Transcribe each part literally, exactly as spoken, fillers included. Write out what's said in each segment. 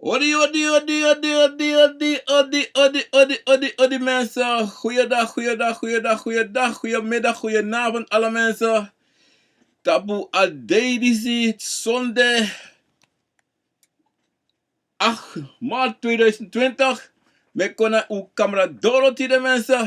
Odi, odi, odi, odi, odi, odi, odi, odi, odi, odi, odi, odi, mensen. Goeiedag, goeiedag, goeiedag, goeiedag, goeiemiddag, goedenavond, alle mensen. Tapu a dei disi, zonde acht maart tweeduizend twintig. Mi e kon na un kamera doro tide, mensen.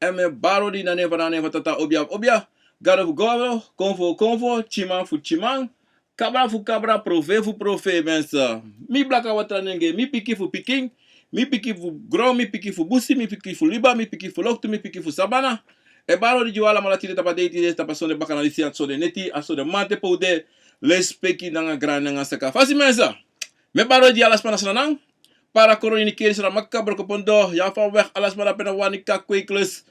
Èn mi e bari odi na nen fu, na nen fu Tata, obia fu obia, Gado fu godo, konfo fu konfo, tyiman fu tyiman, kabra fu kabra, profeiti fu profeiti, mensen. Mi blaka watra nenge, mi pikin fu pikin, mi pikin fu gron, mi pikin fu busi, mi pikin fu liba, mi pikin fu loktu, mi pikin fu sabana. E bari odi gi un alamala tide tapu a dei tide, tapu a sonde bakana disi, a sonde neti, a sonde mamanten pe un de. Lespeki nanga grani nanga sakafasi, mensen. Mi e bari odi gi ala sma na Sranan, Para, Koroni, Nickerie, Saramacca, Brokopondo, ya fa weg ala sma dape na Wanica, Kweikles,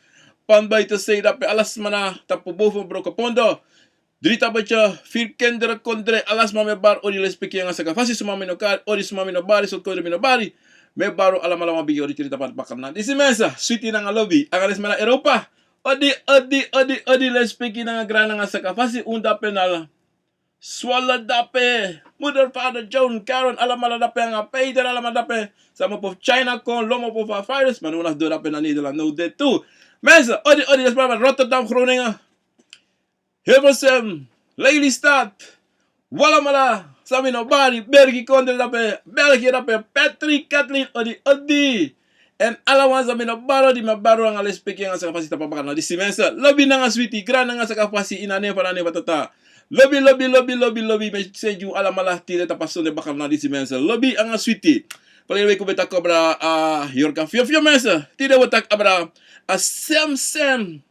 Pan Buitenzee dape, ala sma na tapu boven Brokopondo, Drietabetje, Veerkinderen, Kondre, ala sma mi e bari odi, lespeki nanga sakafasi. Suma mi no kari odi, suma mi no bari, so kondre mi no bari. Mi e bari un alamala wan bigi odi tide tapu a bakana disi, mensen. Switi nanga lobi, anga den sma na Europa. Odi, odi, odi, odi, lespeki nanga grani nanga sakafasi, un dape na Zwolle dape, moeder, vader, John, Karen, alamala dape, anga Peter, alamala dape. San mopo fu China kon, lo mopo fu a virus, ma now na doro dape na Nederland, now de tu. Mensen, odi, odi, den sma na Rotterdam, Groningen, Hilversum, Lelystad, un alamala san mi no bari, België kondre dape, België dape, Patrick, Kathleen, odi, odi. Èn ala wan san mi no bari odi, mi e bari un anga lespeki nanga sakafasi tapu a bakana disi, mensen. Lobi nanga switi, grani nanga sakafasi, ini a nen fu, na nen fu Tata. Lobi, lobi, lobi, lobi, lobi, mi e seni gi un alamala tide tapu a sonde bakana disi, mensen. Lobi anga switi. Verleden week un ben taki abra, ah, yorka fiofio, mensen. Tide un o taki abra a semsem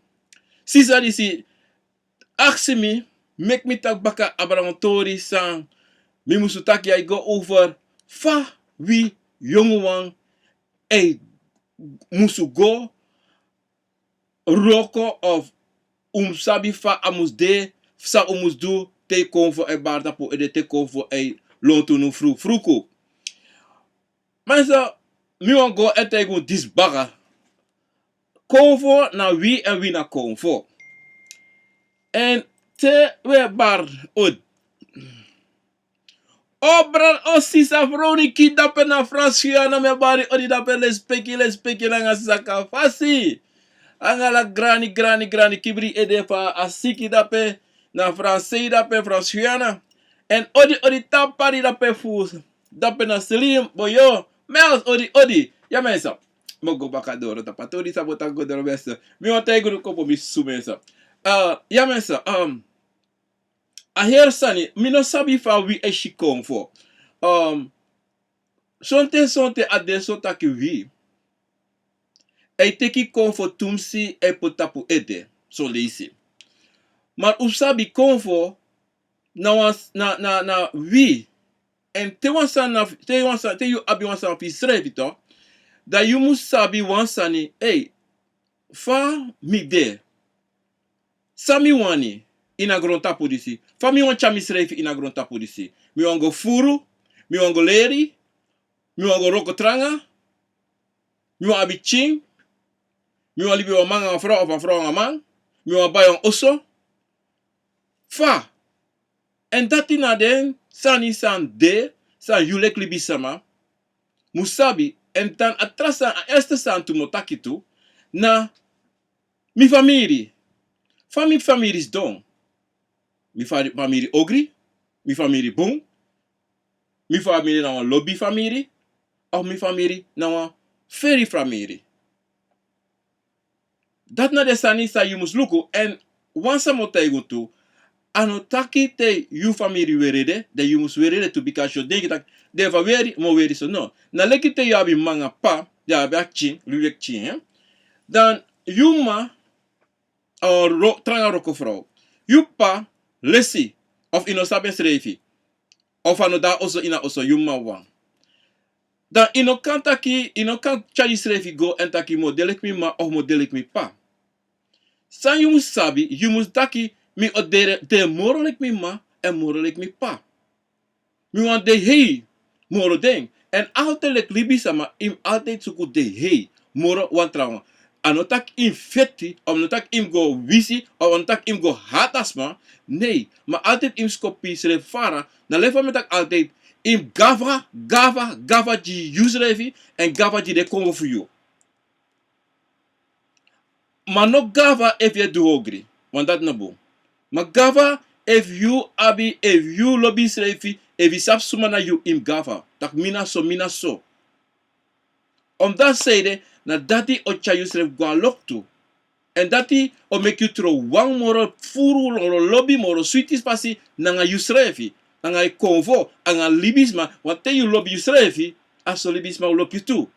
sisa disi aksi mi, meki mi taki baka abra wan tori san mi musu taki, a e go over fa wi yonguwan e musu go wroko, of un mus sabi fa a mus de, san un mus du te konfo e bari tapu ede, te konfo e lontu unu fru-, fruku. Mensen, mi wani go èn taigi unu disi baka. Konfo na wi èn wi na konfo. Èn te wi e bari odi, o brada, o sisa, Veroniki dape na Frans Guyana, mi e bari odi dape, lespeki, lespeki nanga sakafasi. Anga ala grani, grani, grani kibri ede fu a siki dape na Frans Guyana dape, Frans Guyana. Èn odi, odi, Tapari dape fu, dape na Slim, Boyo, Mels, odi, odi. Ya, mensen. Mi o go baka doro tapu a tori san mi o taki go doro, mensen. Mi wani taigi unu kon fu mi su, mensen. Ah, ya, mensen, um, a heri sani, mi no sabi fa wi e si konfo. Um, sonten, sonten a de so taki wi e teki konfo tumsi e poti tapu ede, son leisi. Ma un sabi konfo na wan s-, na, na, na wi. Èn te wan sani na, te wan sani, te yu abi wan sani fu yusrefi, toch, dan yu mus sabi wan sani, ei, fa mi de, san mi wani ini a grontapu disi, fa mi wani tyari misrefi ini a grontapu disi. Mi wani go furu, mi wani go leri, mi wani go wroko tranga, mi wani abi pikin, mi wani libi anga wan man anga wan frow, of wan frow anga wan man, mi wani bai wan oso. Fa? Èn dati na den sani san de, san yu leki libisama mus sabi. Èn dan a tra sani, a erste sani tu mi o taki tu, na mi famiri. Fa mi famiri sidon? Mi fa-, famiri ogri, mi famiri bun, mi famiri na wan lobi famiri, of mi famiri na wan feri famiri? Dati na den sani san yu mus luku. Èn wan sani mi o taigi unu tu, a no taki te yu famiri weri ede, dan yu mus weri ede tu, bika yu o denki taki den fa weri, mi o weri so, no. Na leki te yu abi mama, p'pa, yu abi a pikin, libi pikin, hè. Dan yu mama a wan ro-, tranga wroko frow. Yu p'pa lesi, of yu no sabi ensrefi, of a no de a oso, ini a oso, yu mama wan. Dan yu no kan taki, yu no kan tyari yusrefi go èn taki mi o de leki mi mama of mi o de leki mi p'pa. San yu mus sabi, yu mus taki mi o de, de moro leki mi mama èn moro leki mi p'pa. Mi wani de hei moro den. Èn altijd leki libisama, yu mus altijd suku de hei moro wan trawan. A no taki yu mus feti, of no taki yu mus go wisi, of no taki yu mus go hati a sma. Nei, ma altijd yu mus kopu yusrefi fara. Na leki fa mi e taki altijd, Yu mus gafa, gafa, gafa gi yusrefi, èn gafa gi den konfo fu yu. Ma no gafa efu yu e du ogri, want dati no bun. Ma gafa efu yu abi, efu yu lobi yusrefi, efu yu sabi suma na yu, yu mus gafa. Taki mi na so, mi na so. Omdat seide, na dati o tyari yusrefi go na loktu. Èn dati o meki yu tron wan moro furu, moro lobi, moro switi fasi nanga yusrefi, nanga yu konfo, nanga libisma, want te yu lobi yusrefi, a so libisma o lobi yu tu.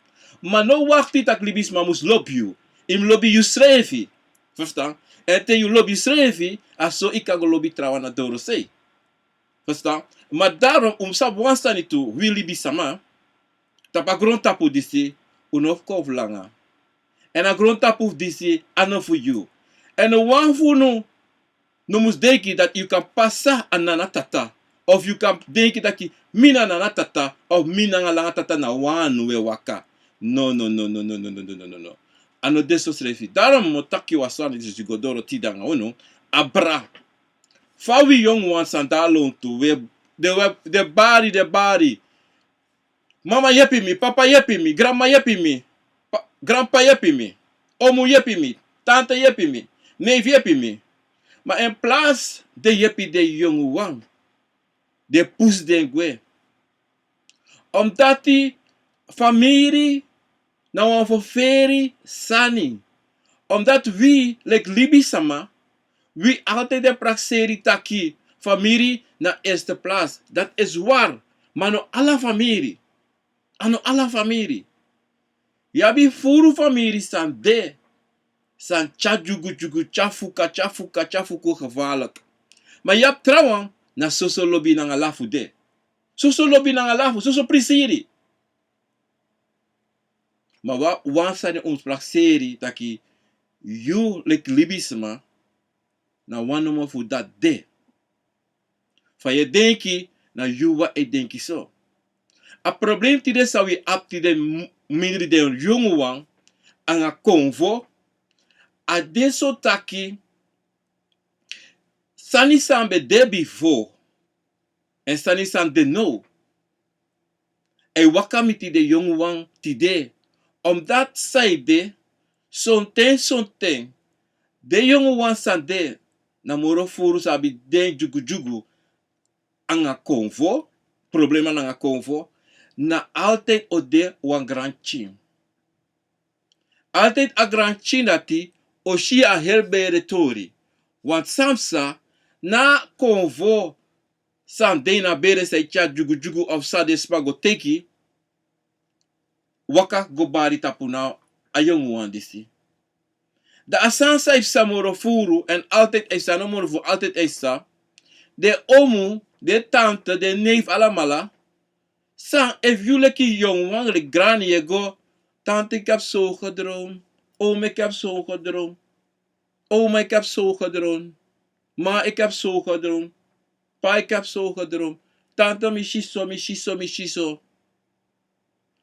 Ma no wakti taki libisma mus lobi yu. Yu mus lobi yusrefi. Verstaan? Èn te yu lobi yusrefi, a so yu kan go lobi trawan na dorosei. Verstaan? Ma daarom un mus sabi wan sani tu, wi libisma, tapu a grontapu disi, un no fu kon fu langa. Èn a grontapu disi, a no fu yu. Èn no wan fu unu no mus denki dati yu kan pasa a nana tata. Of yu kan denki taki mi na nana tata, of mi nanga langa tata na wan anu e waka. No, no, no, no. A no de so srefi. Daarom mi o taki wan sani disi go doro tide nanga unu. Abra. Fa wi yongu wan sani de a lontu, wi e, den, wi e, den bari, den bari. Mama yepi mi, papa yepi mi, granma yepi mi, pa-, granpa yepi mi, omu yepi mi, tante yepi mi, neifi yepi mi. Ma in plaats den yepi den yongu wan, den pusu den gwe. Omdati famiri na wan ferferi sani. Omdati wi, leki libisma, wi altijd e prakseri taki famiri na eerste plaats. Dati is waar. Ma no ala famiri. A no ala famiri. Yu abi furu famiri san de, san tyari dyugudyugu, tyari fuka, tyari fuka, tyari fuku gevaarlijk. Ma yu abi trawan, na soso lobi nanga lafu de. Soso lobi nanga lafu, soso prisiri. Ma wan, wan sani un mus prakseri taki yu leki libisma na wan nomo fu dati de. Fa yu e denki, na yu wan e denki so. A problem tide san wi abi tide m-, mindri den yongu wan, anga konfo, a de so taki sani san ben de bifo, èn sani san de now. A e waka miti den yongu wan tide. Omdati saide, sonten, sonten, den yongu wan san de, na moro furu san abi den dyugudyugu, anga konfo, problema nanga konfo, na altijd o de wan granpikin. Altijd a granpikin dati o si a heri bere tori. Want san psa, na konfo san de ini a bere san e tyari dyugudyugu of san den sma go teki, waka go bari tapu na a yongu wan disi. Dan a sani san e psa moro furu, èn altijd e psa, no moro furu, altijd e psa. Den omu, den tante, den neef alamala. San efu yu leki yongu wan, leki grani, yu e go, tante, ik heb zo gedroomd. Oom, ik heb zo gedroomd. Oma, ik heb zo gedroomd. Ma, ik heb zo gedroomd. Pa, ik heb zo gedroomd. Tante, mi si so, mi si so, mi si so.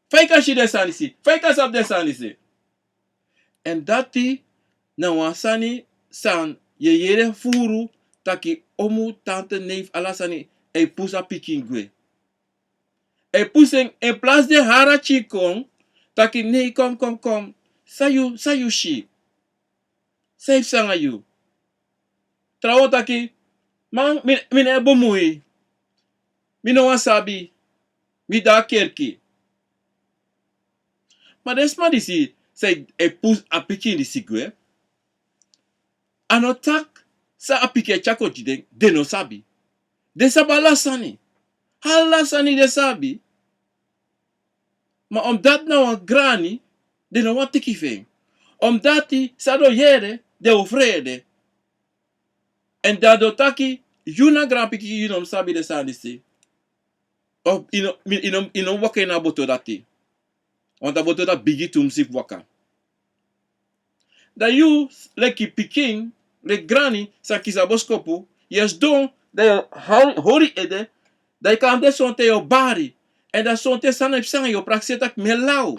Fa yu kan si den sani disi? Fa yu kan sabi den sani disi? Èn dati na wan sani san yu e yere furu, taki omu, tante, neef, ala sani e pusu a pikin gwe. E pusu en, in plaats den hari a pikin kon, taki nei, kom, kom, kom. San yu, san yu si? San e psa nanga yu? Trawan taki, man, mi, mi no e bemui. Mi no wani sabi. Mi de a kerki. Ma den sma disi san e pusu a pikin disi gwe, a no taki san a pikin e tyari kon gi den, den no sabi. Den sabi ala sani. Ala sani den sabi. Ma omdati na wan grani, den no wani teki fu en. Omdati san den o yere, den o frede. Èn dan den o taki, yu na granpikin, yu no mus sabi den sani disi. Of yu no, mi, yu no, yu no waka ini a boto dati. Want a boto dati bigi tumsi fu waka. Dan yu, leki pikin, leki grani, san kisi a boskopu, yu e sidon, dan yu e hori, hori ede, dan yu kan de sonten yu o bari. Èn dan sonten san e psa nanga yu, yu o prakseri taki mi e law.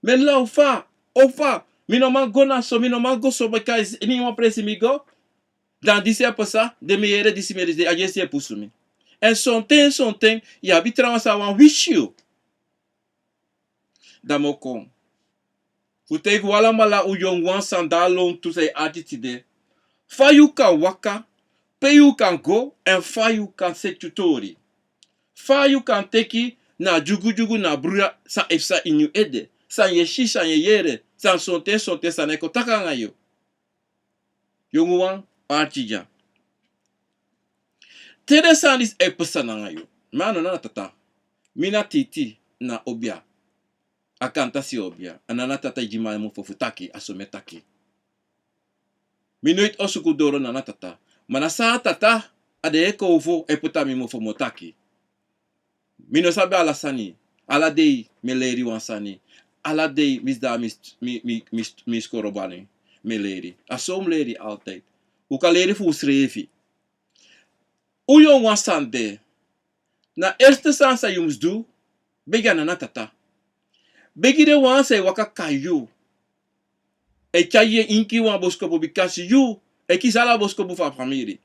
Mi e law fa, o fa, mi no man go na so, mi no man go so, bika a ini wan presi mi go, dan disi e pasa, den mi e yere disi, mi e yere disi, a yesi e pusu mi. Èn sonten, sonten, yu abi trawan san wani wisi yu. Dan mi o kon fu taigi un alamala, un yonguwan san de a lontu san e arki tide. Fa yu kan waka, pe yu kan go, èn fa yu kan seti yu tori. Fa yu kan teki na dyugudyugu, na bruya san e psa ini yu ede. San yu e si, san yu e yere, san sonten, sonten san e kon taki nanga yu. Yonguwan, arki dya. Te den sani disi e psa nanga yu. Mi a no nana tata. Mi na titi na obia. A kantasi obia. A nana tata e gi mi a mofo fu taki, a so mi e taki. Mi noiti o suku doro nana tata. Ma na san a tata, a de e kon fu e poti a mi mofo mi o taki. Mi no sabi ala sani. Ala dei mi e leri wan sani. Ala dei mi sidon, mi, mi, mi, mi, mi skoro bani, mi e leri. A so un mus leri altijd. Un kan leri fu unsrefi. Un yonguwan san de, na eerste sani san yu mus du, begi a nana tata. Begi den wan san e waka kon na yu. E tyari yu e inki wan boskopu, bikasi yu e kisi ala boskopu fu a famiri.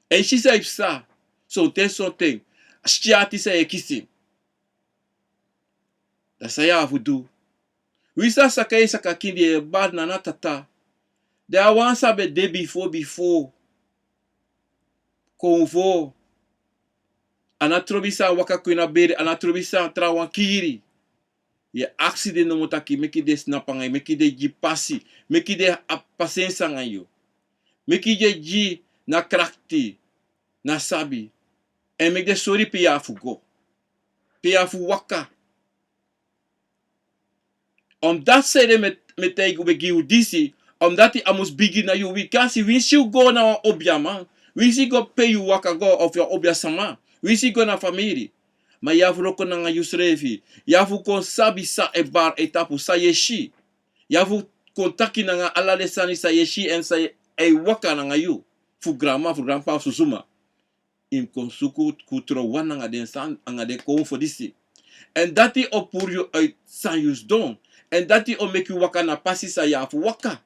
E si san e psa, sonten, sonten, siki ati san yu e kisi. Dan san yu abi fu du? Winsi a saka yu e saka kindi, yu e bari nana tata. Den a wan san be de bifo, bifo. Konfo. A no trobi san waka kon ini a beri, a no trobi san trawan kiri. Yu e aksi den nomo taki meki den snapu nanga yu, meki den gi pasi, meki den abi pasensi nanga yu. Meki den gi na krakti, na sabi. Èn meki den sori pe yu abi fu go, pe yu abi fu waka. Omdati san ede mi e, mi e taigi, mi e gi yu disi, omdati a mus bigin na yu, bikasi winsi yu go na wan obiaman, winsi yu go pe yu waka go, of yu a obia sama, winsi yu go na famiri, ma yu abi fu wroko nanga yusrefi. Yu abi fu kon sabi san e bari e tapu, san yu e si. Yu abi fu kon taki nanga ala den sani san yu e si èn san e waka nanga yu, fu granma, fu granpa, fu susuma. Yu mus kon suku kon trowan nanga den sani, nanga den konfo disi. Èn dati o puru yu uit san yu sidon. Èn dati o meki yu waka na pasi san yu abi fu waka.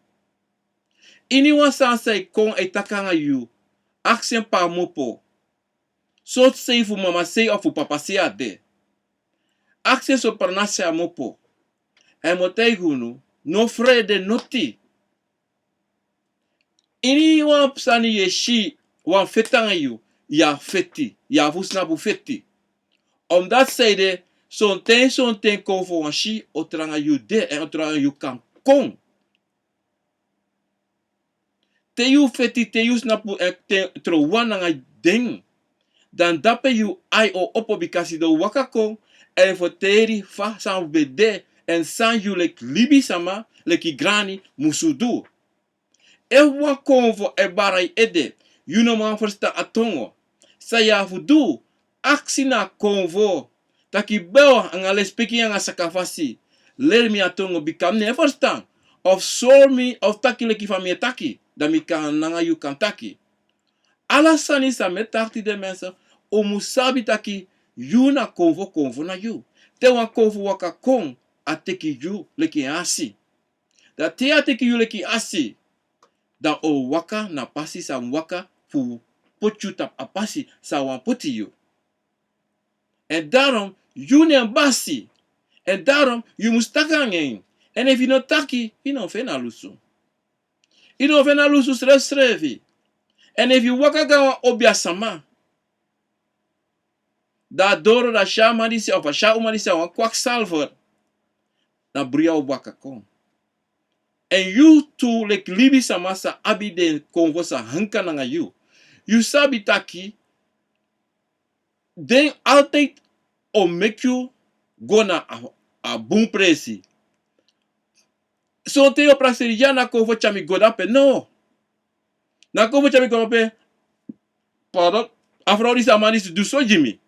Iniwan sani san e kon e taki nanga yu, aksi en pe a kmopo. Sortu sei fu mamasei of fu papasei a de. Aksi en sortu pranasi a kmopo. Èn mi o taigi unu, no frede noti. Iniwan sani yu e si wan feti nanga yu, yu abi feti, yu abi fu snapu feti. Omdati san ede, sonten, sonten konfo wan si o tranga yu de, èn o tranga yu kan kon. Te yu feti, te yu snapu, èn te trowan nanga den, dan dape yu ai o opo, bikasi den o waka kon èn ferteri fa san be de, èn san yu leki libisama, leki grani musu du. Efu wan konfo e bari yu ede, yu no man ferstan a tongo. San yu abi fu du, aksi na a konfo taki: Beo, anga lespeki anga sakafasi, leri mi a tongo, bika mi no e ferstan. Of sori mi, of taki leki fa mi e taki, dan mi kan nanga yu kan taki. Ala sani san mi e taki tide, mensen, un mus sabi taki yu na konfo, konfo na yu. Te wan konfo waka kon, a teki yu leki en asi. Dan te a teki yu leki asi, dan o waka na pasi san mus waka fu poti yu tapu a pasi san a wani poti yu. Èn daarom, yu na en basi. Èn daarom, yu mus taki anga en. Èn efu yu no taki, yu no feni a lusu. Yu no feni a lusu srefsrefi. Èn efu yu waka go na wan obiasama, dan a doro, dan a si a man disi, of a si a uman disi, a wan kwaksalver, na bruya o waka kon. Èn yu tu leki libisama san abi den konfo san hanka nanga yu, yu sabi taki den altijd o meki yu go na a, a bun presi. Sonten yu o prakseri: Ya, na konfo tyari mi go dape. No. Na konfo tyari mi go dape. Pardon. A frow disi, a man disi du so gi mi.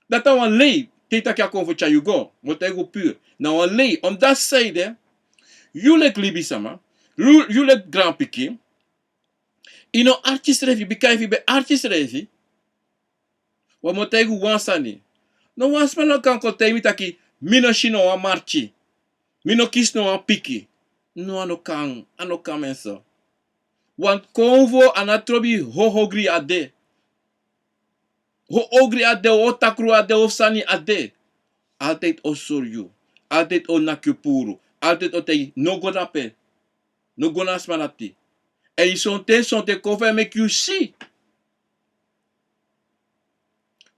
Dati na wan lei. Te yu taki a konfo tyari yu go, mi o taigi yu puru, na wan lei. Omdati san ede, yu leki libisama, yu, yu leki granpikin, yu no arki srefi, bika efu yu ben arki srefi, wan, mi o taigi yu wan sani. No wan sma no kan kon taigi mi taki mi no si no wan marki, mi no kisi no wan piki. No, a no kan, a no kan, mensen. Wan konfo a no trobi ho ogri a de. Ho ogri a de, ho takru a de, ho sani a de. Altijd o sori yu. Altijd o naki yu puru. Altijd o taigi no go dape. No go na a sma dati. Èn yu sonten, sonten kon fu en meki yu si.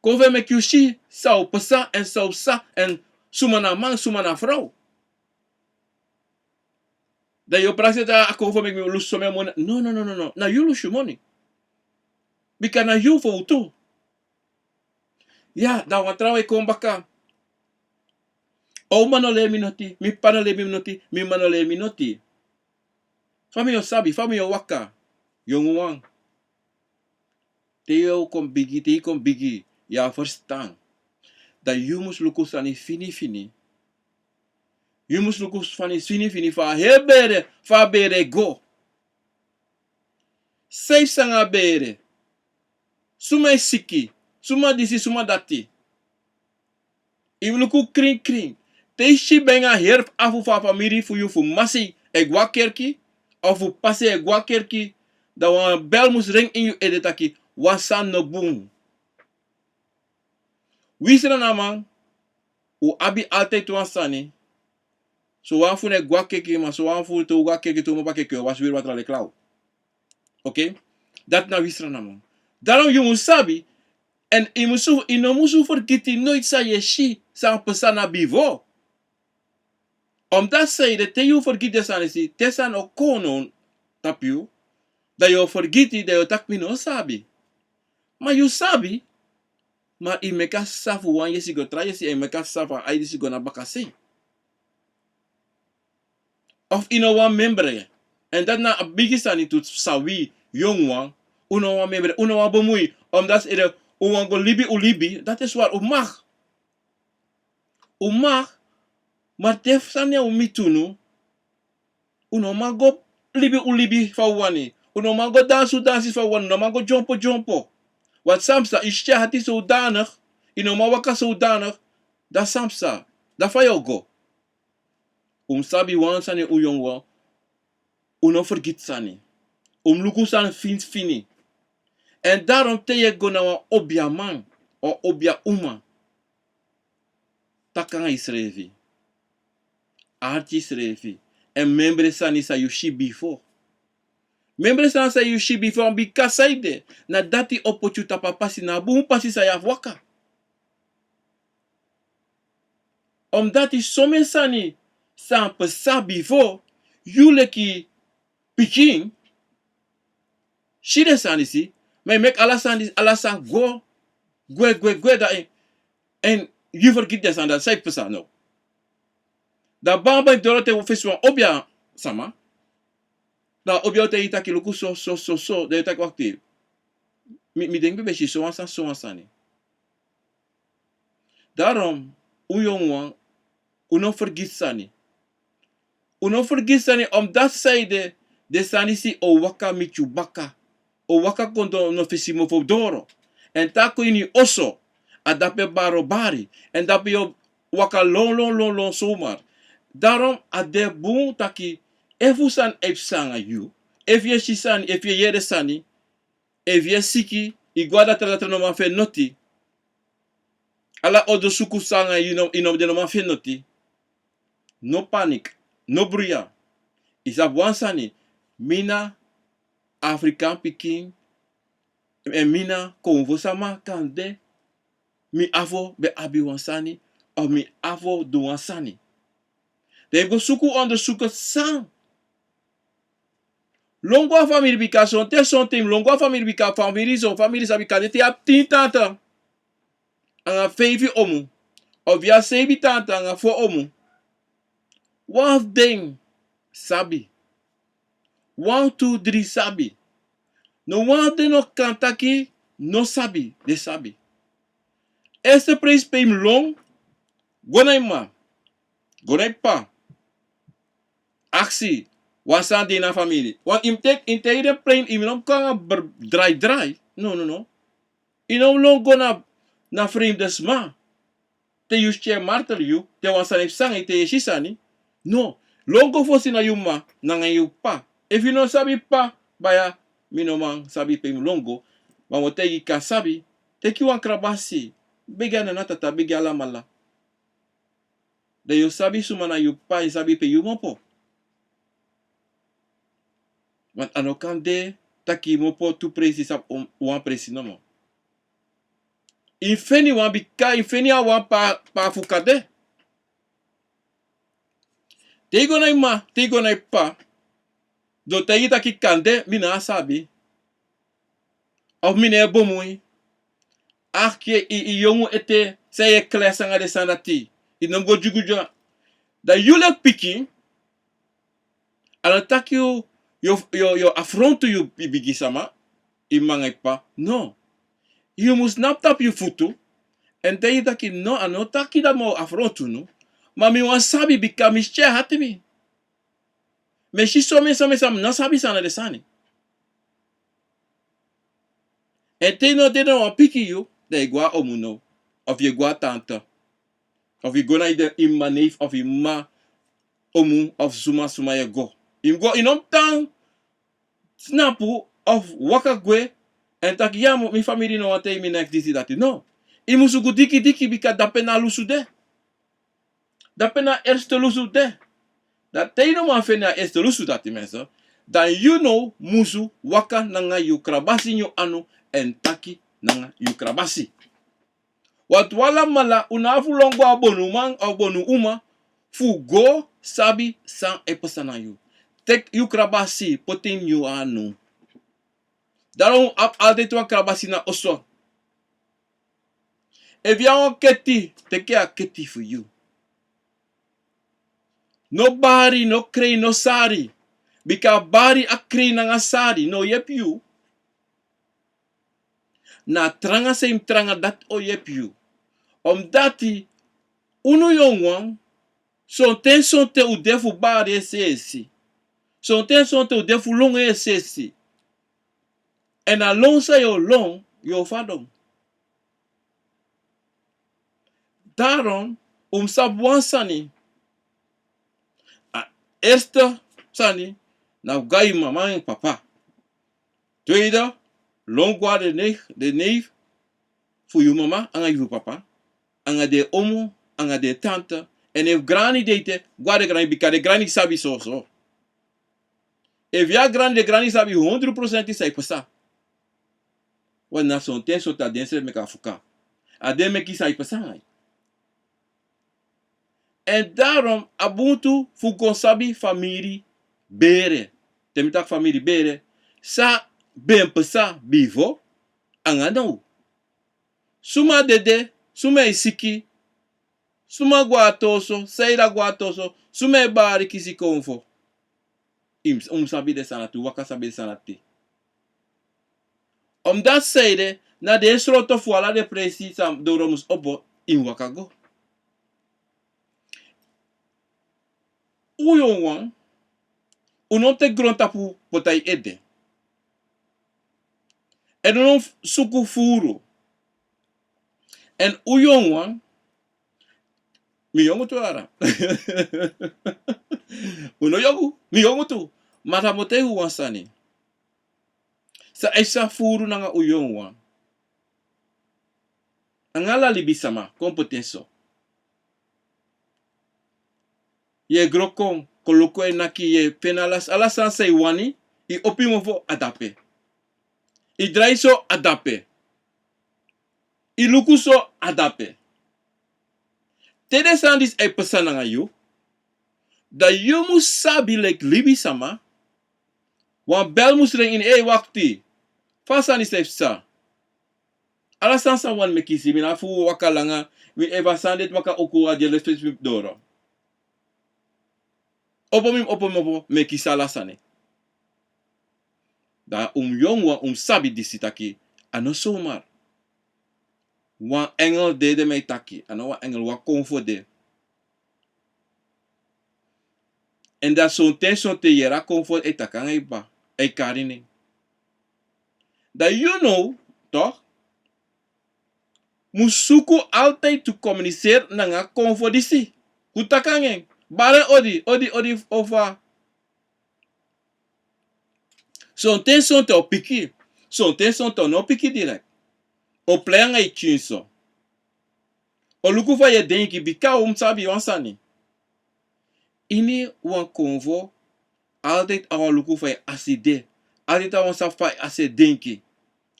Kon fu en meki yu si san o pasa èn san o psa èn suma na man, suma na frow. Dan yu o prakseri taki a kon fu meki mi lusu somen moni. No, no, no, no, no. Na yu lusu yu moni. Bika na yu fowtu. Ya, dan wan trawan e kon baka. A uma no leri mi noti, mi p'pa no leri mi noti, mi m'ma no leri mi noti. Fa mi o sabi, fa mi o waka? Yonguwan. Te yu kon bigi, te yu kon bigi, yu abi ferstan. Dan yu mus luku sani fini fini. Yu mus luku sani fini fini fa a heri bere, fa a bere e go. San e psa nanga a bere. Suma e siki, suma disi, suma dati. Yu mus luku krinkrin. Te yu si ben a heri afu fu a famiri fu yu fu m'ma sei e go a kerki, of fu p'pa sei e go a kerki, dan wan bel mus ren ini yu ede taki wan sani no bun. Wi sranaman, un abi altijd wan sani. Sowan fu un e go a kerki, ma sowan fu un te un go a kerki, te un opo a kerki, un o wasi weri watra leki law. Oké? Dati na wi sranaman. Daarom yu mus sabi, èn yu musu, yu no musu fergiti noiti san yu e si, san pasa na bifo. Omdat san ede te yu fergiti den sani disi, te sani o kon now tapu yu, dan yu o fergiti, dan yu o taki mi no sabi. Ma yu sabi, ma yu meki a sisa fu wan yesi go tra yesi, èn yu meki a sisa fu a aidi disi go na bakasei. Of yu no wani memre. Èn dati na a bigi sani tu san wi, yonguwan, un no wani memre, un no wani bemui, omdat san ede un wani go libi un libi, dati swari, un mag. Un mag, ma te sani e miti unu, un no man go libi un libi fa un wani. Un no man go dansi un dansi fa un wani, un no man go dyompo dyompo. Want san psa, yu si yu e hati zodanig, yu no man waka zodanig, dan san psa, dan fa yu o go? Un mus sabi wan sani, un yonguwan, un no fergiti sani. Un mus luku sani fini fini. Èn daarom te yu e go na wan obiaman, wan obiauma, taki nanga yusrefi. Arki yusrefi. Èn memre sani san yu si bifo. Memre sani san yu si bifo, bika san ede, na dati o poti yu tapu a pasi, na a bun pasi san yu abi waka. Omdat somen sani san pasa bifo, yu leki pikin si den sani disi, ma yu meki ala sani, ala sani go gwe, gwe, gwe, dan yu, èn yu fergiti den sani dati, san e pasa now? Dan bamba yu doro te yu fesi wan obia sama, dan obia o taigi yu taki luku so, so, so, so, dan yu taki wakti. Mi, mi denki mi ben si sowan sani, sowan sani. Daarom, un yonguwan, un no fergiti sani. Un no fergiti sani, omdat san ede, den sani disi o waka miti yu baka. O waka kon doro na fesi mofo doro. Èn te a kon ini yu oso, a dape bari o bari. Èn dape yu o waka lon, lon, lon, lon zomaar. Daarom a de bun taki, efu sani e psa nanga yu, efu yu e si sani, efu yu e yere sani, efu yu e siki, yu go a datra, datra no man feni noti. Ala ondersuku san nanga yu no, yu no, den no man feni noti. No panik, no bruya. Yu sabi wan sani, mi na Afrikan pikin, èn mi na konfo sama kande, mi afo ben abi wan sani, of mi afo du wan sani. Dan yu go suku ondersuku san. Lon go a famiri bika sonten, sonten, lon go a famiri bika famiri, son famiri sabi kande te yu abi tin tanta anga feifi omu, of yu abi seibi tanta anga fo omu. Wan fu den sabi. Wan, tu, dri sabi. No wan fu den no kan taki no sabi, den sabi. Eerste presi pe yu mus lon, go na yu m'ma, go na yu p'pa. Aksi, wan sani de ini a famiri. Want yu mus teki, yu mus teki den plein, yu mus no kon nanga br-, drai drai. No, no, no. Yu no mus lon go na, na fremde sma. Te yu si yu e martel yu, te wan sani e psa nanga yu, te yu e si sani. No. Lon go fosi na yu m'ma, nanga yu p'pa. Efu yu no sabi p'pa, baya, mi no man sabi pe yu mus lon go. Ma mi o taigi yu kan sabi, Teki wan krabasi, begi a nana, tata, begi alamala. Dan yu o sabi suma na yu p'pa, yu sabi pe yu kmopo. Want a no kan de taki yu kmopo tu presi, sabi, wan presi nomo. Yu feni wan, bika yu feni a wan pe a fuka de. Te yu go na yu mama, te yu go na yu p'pa, den o taigi yu taki kande mi no sabi. Of mi no e bumui. Aksi yu, yu yongu ete, san yu e klesi anga den sani dati. Yu no mus go dyugu dya. Dan yu leki pikin, a no taki yu, yu, yu, yu afrontu yu bigi sama, yu mama anga yu p'pa. No. Yu mus knapu tapu yu futu. Èn taigi taki no, a no taki dati mi o afrontu unu. Ma mi wani sabi bika mi si tyari ati mi. Mi e si somen, somen sama no sabi san na den sani. Èn te yu no de na wan pikin yu, dan yu go na omu now. Of yu go na tante. Of yu go na yu mama neef of yu mama omu of suma suma yu e go. Yu mus go, yu no mus tan snapu of waka gwe èn taki ya, mi famiri no wani taigi mi neks disi dati. No. Yu mus suku diki diki bika dape na lusu de. Dape na erste lusu de. Dan te yu no man feni a erste lusu dati, mensen, dan yu now musu waka nanga yu krabasi ini yu anu èn taki nanga yu krabasi. Want un alamala un no abi fu lon go na bonuman of bonuuma fu go sabi san e pasa na yu. Teki yu krabasi poti ini yu anu. Daarom un abi altijd wan krabasi na oso. Efu yu abi wan keti, teki a keti fu yu. No bari, no krei, no sari. Bika a bari, a krei nanga sari no yepi yu. Na a tranga san yu mus tranga, dati o yepi yu. Omdati unu yonguwan, sonten sonten un de fu bari es'esi. Sonten sonten un de fu lon es'esi. Èn a lon san yu o lon, yu o fadon. Daarom un mus sabi wan sani. A erste sani na fu go na yu mama anga papa. Tweede, lon go na den neef, den neef fu yu mama anga yu papa, anga den omu, anga den tante. Èn efu grani de ete, go na den grani, bika den grani sabi soso. Efu yu abi grani, den grani sabi hondro prosenti san e pasa. Want na sonten sonten a den srefi meki a fuka. A den meki san e pasa anga yu. Èn daarom a bun tu fu kon sabi famiri bere. Te mi taki famiri bere, san ben pasa bifo anga now. Suma dede, suma e siki, suma go na toso, san ede a go na toso, suma e bari kisi konfo. Yu mus, un mus sabi den sani dati, waka sabi den sani dati. Omdati san ede, na den sroto fu ala den presi san doro mus opo, yu mus waka go. Un yonguwan, un no mus teki grontapu poti na yu ede. Èn un no mus suku furu. Èn un yonguwan, mi yongu tu, ara. Un no yongu, mi yongu tu. Ma dan mi o taigi un wan sani. San e psa furu nanga un yonguwan. Anga ala libisama, kon poti en so. Yu e gro kon, koloku e naki, yu e feni ala, ala sani san yu wani, yu opo yu mofo, a de ape. Yu drai so, a de ape. Yu luku so, a de ape. Te den sani disi e pasa nanga yu, dan yu mus sabi leki libisama, wan bel mus ren ini, ei, wakti. Fa a sani disi e psa? Ala sani san wani meki si, mi no abi fu waka langa, mi efu a sani de waka uku a de lespesi mi doro. Opo mi, opo mi, opo, meki si ala sani. Dan un yonguwan, un sabi disi taki, a no somar. Wan engel de, de mi e taki, a no wan engel, wan konfo de. Èn dan sonten, sonten yu yere a konfo e taki anga yu p'pa, e kari nen. Dan yu now, toch, mus suku altijd fu communiceren nanga a konfo disi. Fu taki anga en. Bari en odi, odi, odi, o fa. Sonten, sonten o piki. Sonten, sonten o no piki direct. o plei nanga yu pikin so. O luku fa yu e denki, bika un mus sabi wan sani. Ini wan konfo, altijd a wani luku fa yu asi de. Altijd a wani sabi fa yu asi e denki.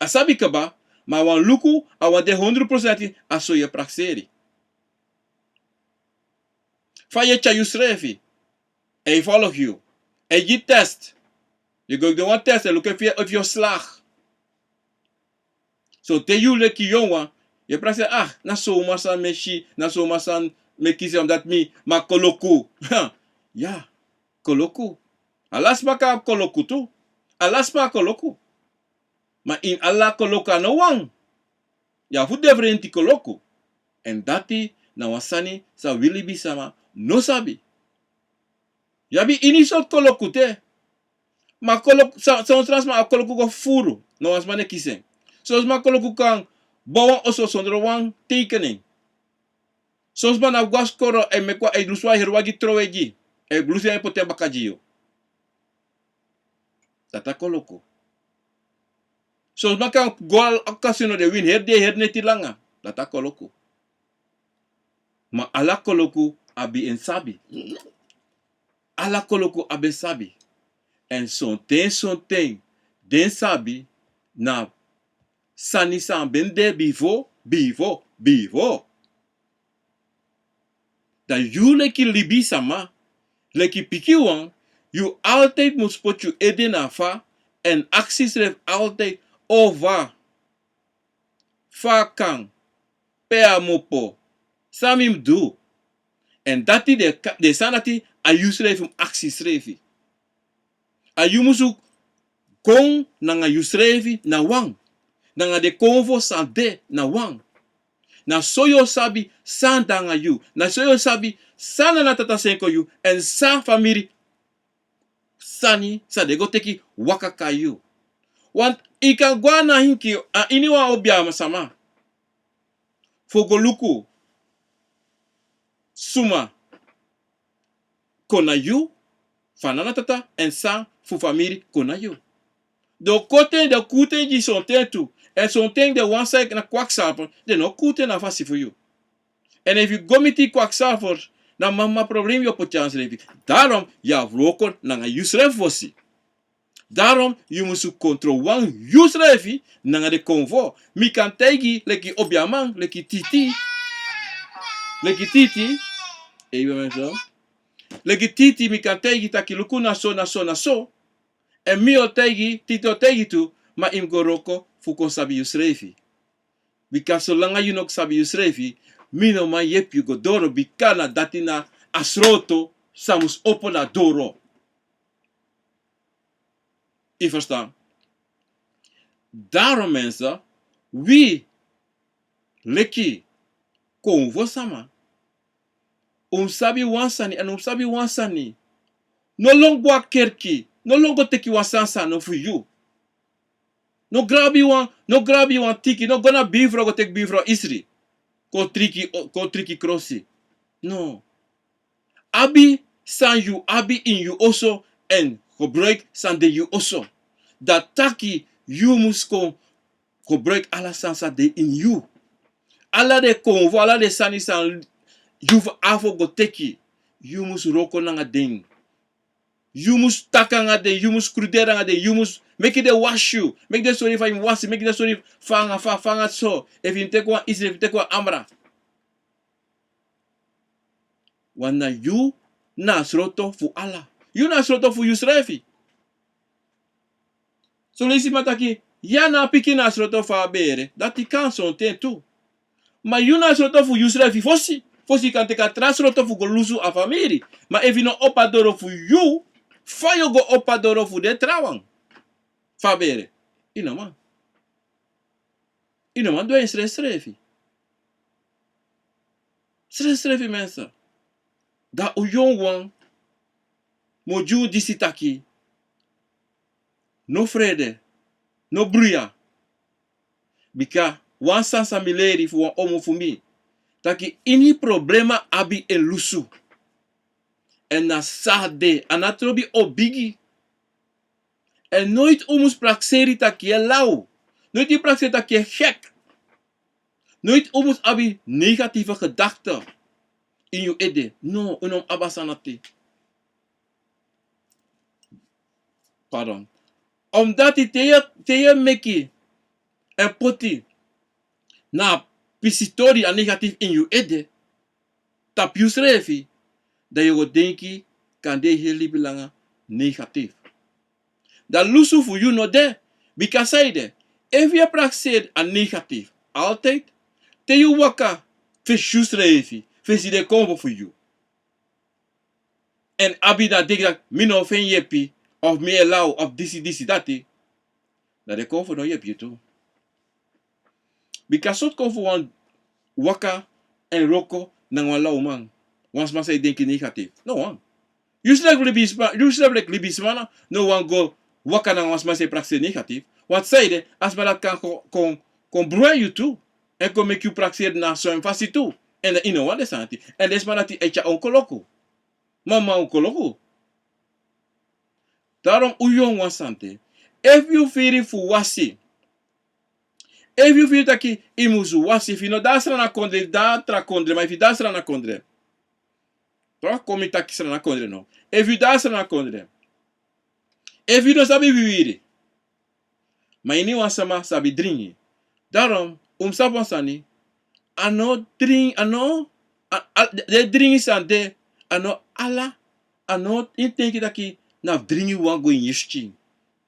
A sabi kaba, ma a wani luku, a wani de hondro prosenti a so yu e prakseri. Fa yu e tyari yusrefi, e folg yu, e gi test. Yu go du wan test, e luku efu yu, efu yu o slag. So te yu leki yongu wan, yu e prakseri, ah, na so uma san mi e si, na so uma san mi e kisi, omdat mi, ma koloku. Ya, koloku. Ala sma kan abi koloku tu. Ala sma abi koloku. Ma ini ala koloku a no wan. Yu abi fu defrenti koloku. Èn dati na wan sani san wi libisama no sabi. Yu abi ini sortu koloku de. Ma koloku, son, son sma abi koloku go furu, no wan sma no e kisi en. Son sma koloku kan bow wan oso sondro wan tekening. Son sma na go na skoro, e meki wan, e lusu wan heri wagi, trowe gi, e lusu en, e poti en baka gi yu. Dati a koloku. Son sma kan go na kasino, den wini heri dei, heri neti langa. Dati a koloku. Ma ala koloku abi en sabi. Ala koloku abi en sabi. Èn sonten, sonten den sabi na sani san ben de bifo, bifo, bifo. Dan yu leki libisama, leki pikinwan, yu altijd mus poti yu ede na fa, èn aksi yusrefi altijd: o fa, fa a kan, pe a mu opo, san mi mus du? Èn dati de ka-, den sani dati a yusrefi mus aksi yusrefi. A yu musu kon nanga yusrefi na wan, nanga den konfo san de na wan. Na so yu o sabi san de nanga yu. Na so yu o sabi san Nana Tata seni kon yu, èn san famiri sani san den go teki waka kon na yu. Want yu kan go na ini wan obiaman sama fu go luku suma kon na yu, fa Nana Tata èn san fu famiri kon na yu. Den o koti en, den o kuutu en gi yu sonten tu. Èn sonten den wan san e na kwaksalver, den no o kuutu en na fasi fu yu. Èn efu yu go miti kwaksalver, na mama problem yu o poti na yusrefi. Daarom yu abi fu wroko nanga yusrefi fosi. Daarom yu musu kontrol wan yusrefi nanga den konfo. Mi kan taigi leki obiaman, leki Titi. Leki Titi. Ei, ben so. Leki Titi, mi kan taigi taki luku na so, na so, na so. Èn mi o taigi, Titi o taigi tu, ma yu mus go wroko fu kon sabi yusrefi. Bika solanga yu no sabi yusrefi, mi no man yepi yu go doro, bika na dati na a sroto san mus opo na doro. Yu ferstan? Daarom mensen, wi leki konfo sama, un mus sabi wan sani, èn un mus sabi wan sani. No lon go na kerki, no lon go teki wan sani san no fu yu. No grabi wan, no grabi wan tiki, no go na bifro go teki bifro isri. Kon triki, kon triki krosi. No. Abi san yu abi ini yu oso, èn gebruik san de yu oso. Dati taki yu mus kon gebruik ala sani san de ini yu. Ala den konfo, ala den sani san yu fu afo go teki, yu mus wroko nanga den. Yu mus taki nanga den, yu mus kruderi nanga den, yu mus meki den wasi yu, meki den sori fa yu mus wasi, meki den sori fa nanga fa, fa nanga so, efu yu mus teki wan isri, efu yu mus teki wan amra. Want na yu na a sroto fu ala. Yu na a sroto fu yusrefi. Son leisi man taki, ya na a pikin na a sroto fu a bere, dati kan sonten tu. Ma yu na a sroto fu yusrefi fosi, fosi yu kan teki a tra sroto fu go lusu a famiri. Ma efu yu no opo a doro fu yu, fa yu o go opo a doro fu den trawan fu a bere? Yu no man. Yu no man du en srefsrefi. Srefsrefi mensen. Dan un yongu wan mu gi un disi taki: no frede, no bruya. Bika wan sani san mi leri fu wan omu fu mi, taki ini problema abi en lusu. Èn na so a de, a no trobi o bigi. Èn noiti un mus prakseri taki yu e law. Noiti yu prakseri taki yu e gek. Noiti un mus abi negatieve gedachte ini yu ede. No, un no mus abi a sani dati. Pardon. Omdati te yu, te yu e meki èn poti na pisitori a negatief ini yu ede, tapu yusrefi, dan yu o go denki kande yu heri libi langa negatief. Dan lusu fu yu no de, bika sanede, efu yu e prakseri a negatief altijd, te yu waka fesi yusrefi, fesi den konfo fu yu, èn abi na denki taki mi no o feni yepi, of mi e law, of disi, disi, dati, dan den konfo no o yepi yu tu. Bika sortu konfo wan waka èn wroko nanga wan lawman, wan sma san e denki negatief? No wan. Yusrefi leki libisma, yusrefi leki libisma, no wani go waka nanga wan sma san e prakseri negatief. Want sanede, a sma dati kan kon, kon, kon brui yu tu, èn kon meki yu prakseri na so en fasi tu. Èn dan yu no wani den sani dati. Èn den sma dati e tyari ongoloku. Mama ongoloku. Daarom un yongu wan sani de. Efu yu firi fu wasi, efu yu firi taki yu mus wasi, efu yu no de a Sranan kondre, de a tra kondre, ma efu yu de a Sranan kondre, toch kon mi taki Sranan kondre no. Efu yu de a Sranan kondre, efu yu no sabi wiwiri, ma ini wan sama sabi dringi. Daarom un mus sabi wan sani. A no dringi, a no, a, a, den dringi sani de, a no ala, a no, yu denki taki na fu dringi wan go ini yu skin.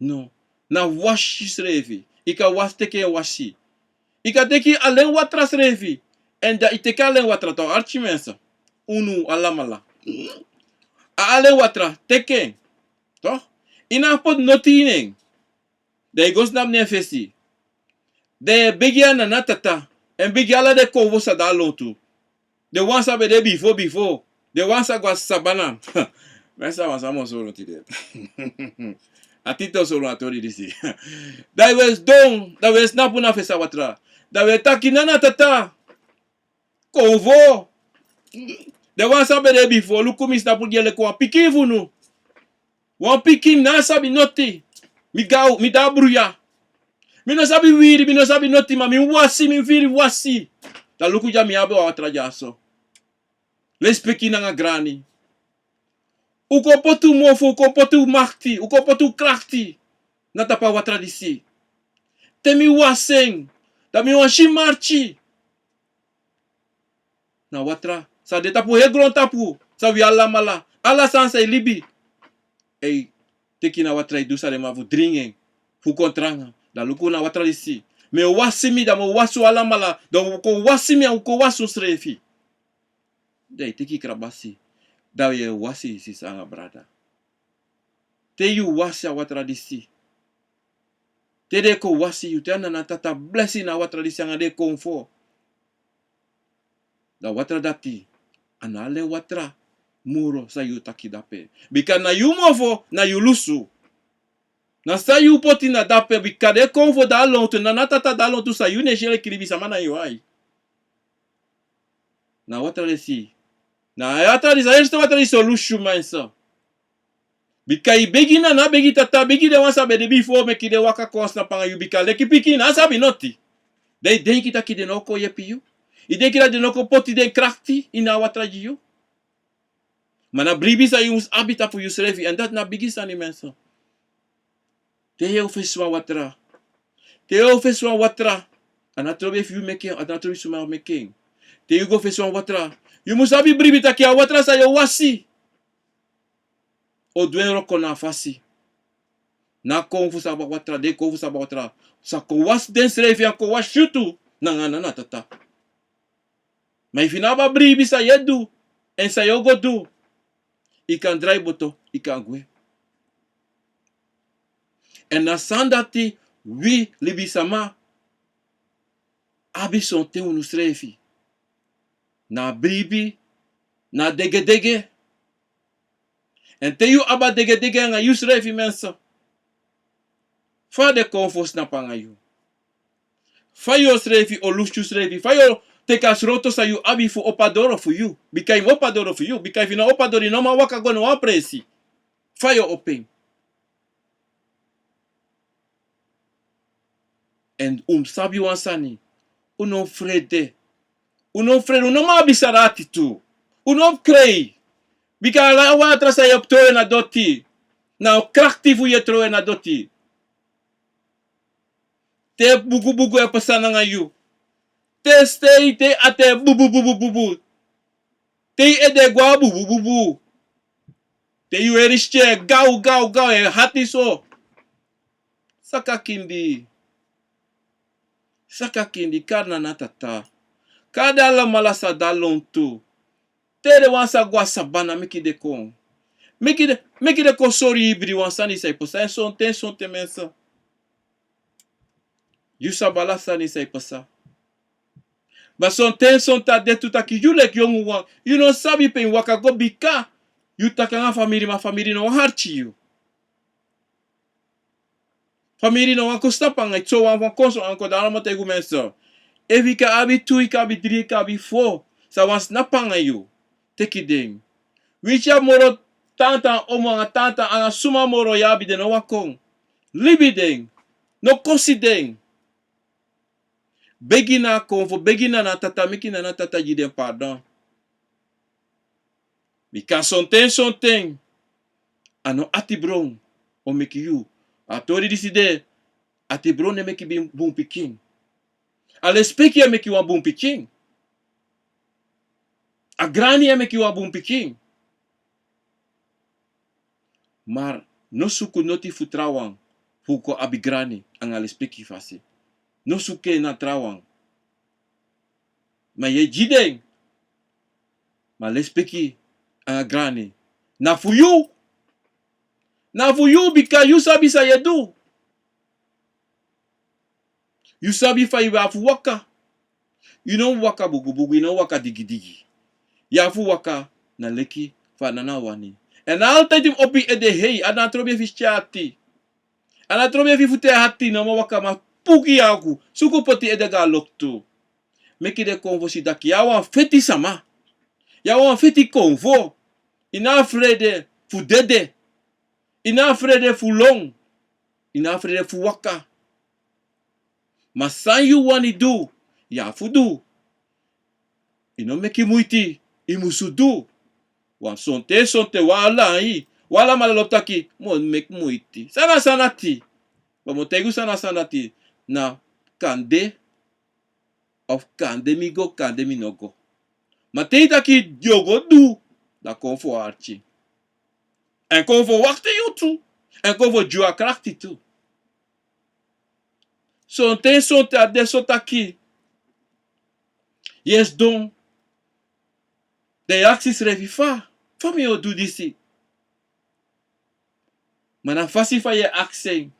No. Na fu wasi yusrefi. Yu kan wasi, teki en wasi. Yu kan teki alen watra srefi. Èn dan yu teki alen watra, toch, arki mensen. Unu alamala. A alen watra, teki en. Toch? Yu no abi poti noti ini en. Dan yu go snapu na en fesi. Dan yu e begi a Nana Tata. Èn begi ala den konfo san de a lontu. Den wan san ben de bifo, bifo. Den wan san go na sabana. Mi sa wan sama o sori unu tide. A titi o sori unu a tori disi. Dan yu e sidon, dan yu e snapu na fesi a watra. Dan yu e taki: Nana Tata, konfo. Den wan san ben de bifo, luku mi, snapu, den e leki wan pikin fu unu. Wan pikin, mi no sabi noti. Mi gaw, mi de a bruya. Mi no sabi wiwiri, mi no sabi noti, ma mi wasi, mi firi wasi. Dan luku dya, mi abi a watra dyaso. Lespeki nanga grani. Un kon poti un mofo, un kon poti un makti, un kon poti un krakti na tapu a watra disi. Te mi wasi en, dan mi wani si marki. Na watra san de tapu heri grontapu, san wi alamala, ala sani san e libi, e teki na watra, e du san den man fu dringi en fu kon tranga. Dan luku na watra disi. Mi e wasi mi, dan mi o wasi un alamala, dan un kon wasi mi, èn un kon wasi unsrefi. Dan yu teki yu krabasi, dan yu e wasi yu sisa nanga brada. Te yu wasi a watra disi, te den kon wasi yu, te a Nana Tata blesi na a watra disi nanga den konfo, dan a watra dati, a no alen watra moro san yu taki dape. Bika na yu mofo, na yu lusu. Na san yu poti na dape, bika den konfo de a lontu, Nana Tata de a lontu, san yu no e si leki libisama na yu ai. Na a watra disi, na a watra disi, a eerste watra disi o lusu yu, mensen. Bika yu begi Nana, begi Tata, begi den wan san ben de bifo, meki den waka kon snapu nanga yu, bika leki pikin yu no sabi noti. Dan yu denki taki den no o kon yepi yu. Yu denki taki den no o kon poti den krakti ini a watra gi yu. Ma na bribi san yu mus abi tapu yusrefi, èn dati na bigi sani, mensen. Te yu o fesi wan watra. Te yu o fesi wan watra. A no trobi efu yu meki en, a no trobi suma meki en. Te yu go fesi wan watra, yu mus abi bribi taki a watra san yu o wasi o du en wroko na a fasi. Na a konfo san abi a watra, den konfo san abi a watra, sa kon wasi densrefi, èn kon wasi yu tu, nanga Nana Tata. Ma efu yu no abi a bribi san yu e du, èn san yu o go du, yu kan drai boto, yu kan gwe. Èn na sani dati wi libisama abi sonten unsrefi. Na a bribi, na a degedege. Èn te yu abi a degedege nanga yusrefi, mensen, fa den konfo o snapu nanga yu? Fa yu srefi o lusu yusrefi? Fa yu o teki a sroto san yu abi fu opo a doro fu yu? Bika yu mus opo a doro fu yu. Bika efu yu no opo a doro, yu no man waka go na wan presi. Fa yu o opo en? Èn un mus sabi wan sani. Un no frede. Un no frede, un no man abi sani ati tu. Un no krei. Bika ala watra san yu e trowe na doti, na krakti fu yu e trowe na doti. Te bugu bugu e pasa nanga yu. Te stei, te ati e bubu bubu bubu. Te yu ede e gwe bubu bubu. Te yu e ristie gaw gaw gaw e hati so. Saka kindi. Saka kindi, kari na a tata. Kari den alamala san de a lontu. Te den wan sa go a sabana, meki den kon. Meki den, meki den kon sori yu, bri, wan sani san e pasa. Sonten, sonten mensen, yu sabi ala sani san e pasa. Ma sonten, sonten a de tu taki yu leki yongu wan, yu no sabi pe yu waka go, bika yu taki nanga famiri, ma famiri no wani arki yu. Famiri no wani kon snapu nanga yu, so wan fu wan kon so anga kon, dan ala mi o taigi un mensen. Efu yu kan abi tu, yu kan abi dri, yu kan abi fo, san wani snapu nanga yu, teki den. Winsi yu abi moro tanta, omo anga tanta, anga suma moro yu abi, den no wani kon. Libi den. No kosi den. Begi na a konfo, begi na a tata, meki na a tata gi den pardon. Bika sonten, sonten, a no ati bron o meki yu. A tori disi de, ati bron no e meki bun, bun pikin. A lespeki e meki wan bun pikin. A grani e meki wan bun pikin. Ma no suku noti fu trawan fu kon abi grani anga lespeki fasi. No suku en na trawan. Ma yu e gi den. Ma lespeki anga grani na fu yu. Na fu yu, bika yu sabi san yu e du. Yu sabi fa yu abi fu waka. Yu no waka bugu bugu, yu no waka digi digi. Yu abi fu waka na leki fa a nana wani. Èn altijd yu mus opo yu ede hei, a no trobi fu tyari ati. A no trobi fu tyari ati, no man waka, ma puku yu agu. Suku poti ede go a loktu. Meki den konfo si taki yu a wan feti sama. Yu a wan feti konfo. Yu no abi frede fu dede. Yu no abi frede fu lon. Yu no abi frede fu waka. Ma san yu wani du, yu abi fu du. Yu no meki muiti, yu musu du. Wan sonten, sonten, wan alamala lobi taki mi o meki muiti. San na sani ati? Ma mi o taigi un san na sani ati. Na kande, of kande mi go, kande mi no go. Ma te yu taki yu o go du, dan konfo o arki. Èn konfo o wakti yu tu. Èn konfo o gi yu a krakti tu. Sonten, sonten a de so taki yu e sidon, dan yu e aksi yusrefi fa, fa mi o du disi? Ma na fasi fa yu e aksi en.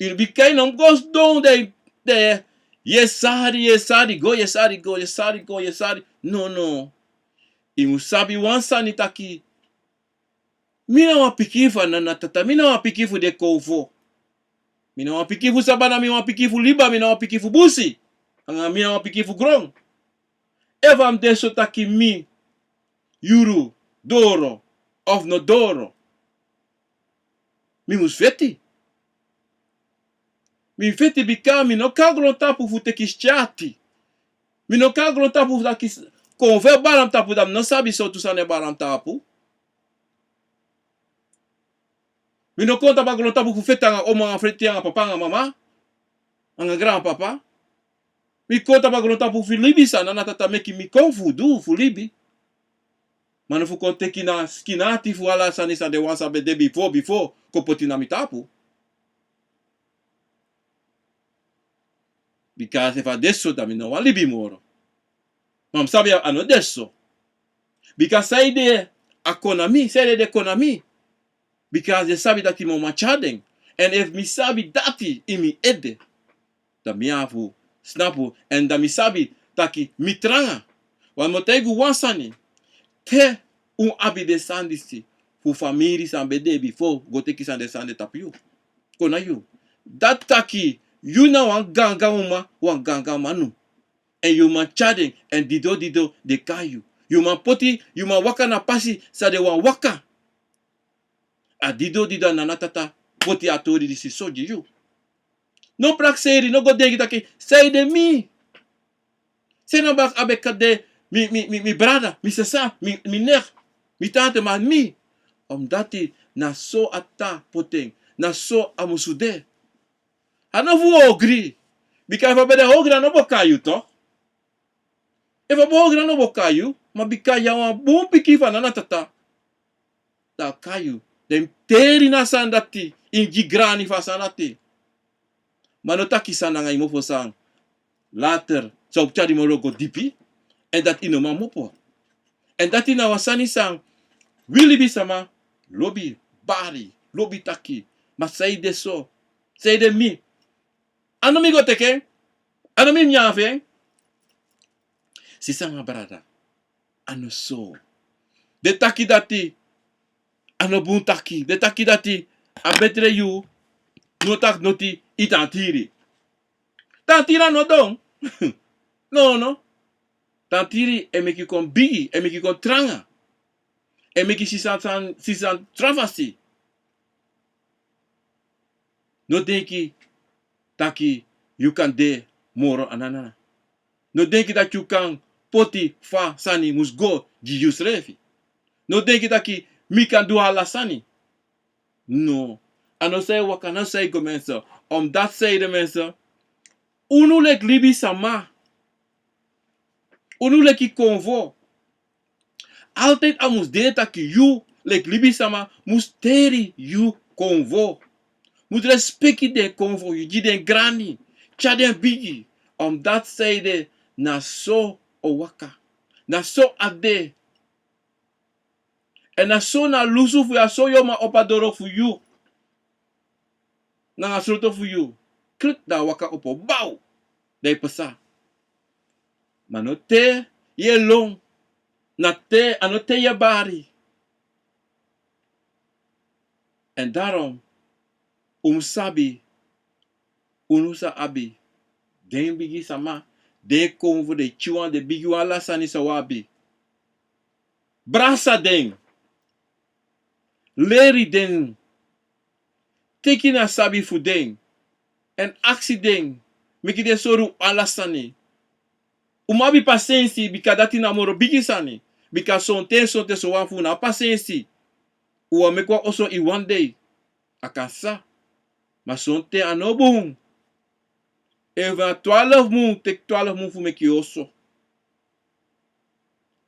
Yu, bika yu no mus go sidon de, de, yu e sari, yu e sari go, yu e sari go, yu e sari go, yu e sari. No, no. Yu mus sabi wan sani taki, mi na wan pikin fu a nana tata, mi na wan pikin fu den konfo. Mi na wan pikin fu sabana, mi na wan pikin fu liba, mi na wan pikin fu busi. Anga mi na wan pikin fu gron. Efu a mus de so taki mi yuru doro of no doro, mi mus feti. Mi feti bika mi no kon a grontapu fu teki tyari ati. Mi no kon a grontapu fu taki s-, konfo e baran mi tapu, dan mi no sabi sortu sani e baran mi tapu. Mi no kon tapu a grontapu fu feti anga omo, anga feti anga papa, anga mama, anga granpapa. Mi kon tapu a grontapu fu libi san a nana tata meki mi kon fu du, fu libi. Ma no fu kon teki na sikin ati fu ala sani san den wan san ben de bifo, bifo, kon poti na mi tapu. Bika efu a de so, dan mi no wani libi moro. Ma mi sabi a no de so. Bika san ede a kon na mi, san ede de kon na mi. Bika den sabi taki mi o man tyari den. Èn efu mi sabi dati ini mi ede, dan mi abi fu snapu, èn dan mi sabi taki mi tranga. Wan mi o taigi un wan sani. Te un abi den sani disi fu famiri san ben de bifo go teki san den sani de tapu yu, kon na yu. Dati taki yu na wan gangan uman, wan gangan manu. Èn yu man tyari den, èn dido dido den kai yu. Yu man poti, yu man waka na pasi san den wani waka. A dido dido a nana tata poti a tori disi so gi yu. No prakseri, no go denki taki san ede mi. Seni a baka a ben kande mi, mi, mi, mi brada, mi sisa, mi, mi nek, mi tante, ma mi. Omdati na so a tata poti en, na so a musu de. A no fu ogri. Bika efu a ben de ogri a no bo kai yu, toch? Efu a bo ogri a no bo kai yu, ma bika yu na wan bun pikin fu a nana tata, dan a kai yu. Dan yu mus teri na a sani dati, yu mus gi grani fu a sani dati. Ma no taki sani nanga yu mofo san later sa o tyari moro go dipi, èn dati yu no man mopo. Èn dati na wan sani san wi libisama lobi bari, lobi taki. Ma san yu de so, san yu de mi, a no mi go teki en, a no mi nyan fu en. Sisa nanga brada, a no so. Den taki dati a no bun taki. Den taki dati a betre yu no taki noti, yu tantiri. Tantiri a no don. No, no. Tantiri e meki yu kon bigi, e meki yu kon tranga. E meki yu si san, san, si san tra fasi. No denki taki yu kan de moro a nana. No denki taki yu kan poti fa sani mus go gi yusrefi. No denki taki mi kan du ala sani. No. A no san e waka, a no san e go, mensen. Omdati san ede, mensen, unu leki libisama, unu leki konfo, altijd a mus de taki yu leki libisama mus teri yu konfo. Mus respeki den konfo, yu gi den grani, tyari den bigi. Omdati san ede, na so a o waka. Na so a de. Èn na so na lusu fu yu, a so yu o man opo a doro fu yu nanga sloto fu yu. Klik, dan a waka opo, baw, dan yu pasa. Ma no te yu e lon, na te, a no te yu e bari. Èn daarom un mus sabi, unu sa abi den bigi sama, den konfo, den tyuwan, den bigiwan, ala sani san un abi. Brasa den. Leri den. Teki na sabi fu den. Èn aksi den. Meki den sori un ala sani. Un mus abi pasensi, bika dati na moro bigi sani. Bika sonten, sonten, son wan fu unu no abi pasensi. Un wani meki wan oso ini wan dei. A kan sa. Ma sonten a no bun. Efu na twaalf mun, teki twaalf mun fu meki yu oso.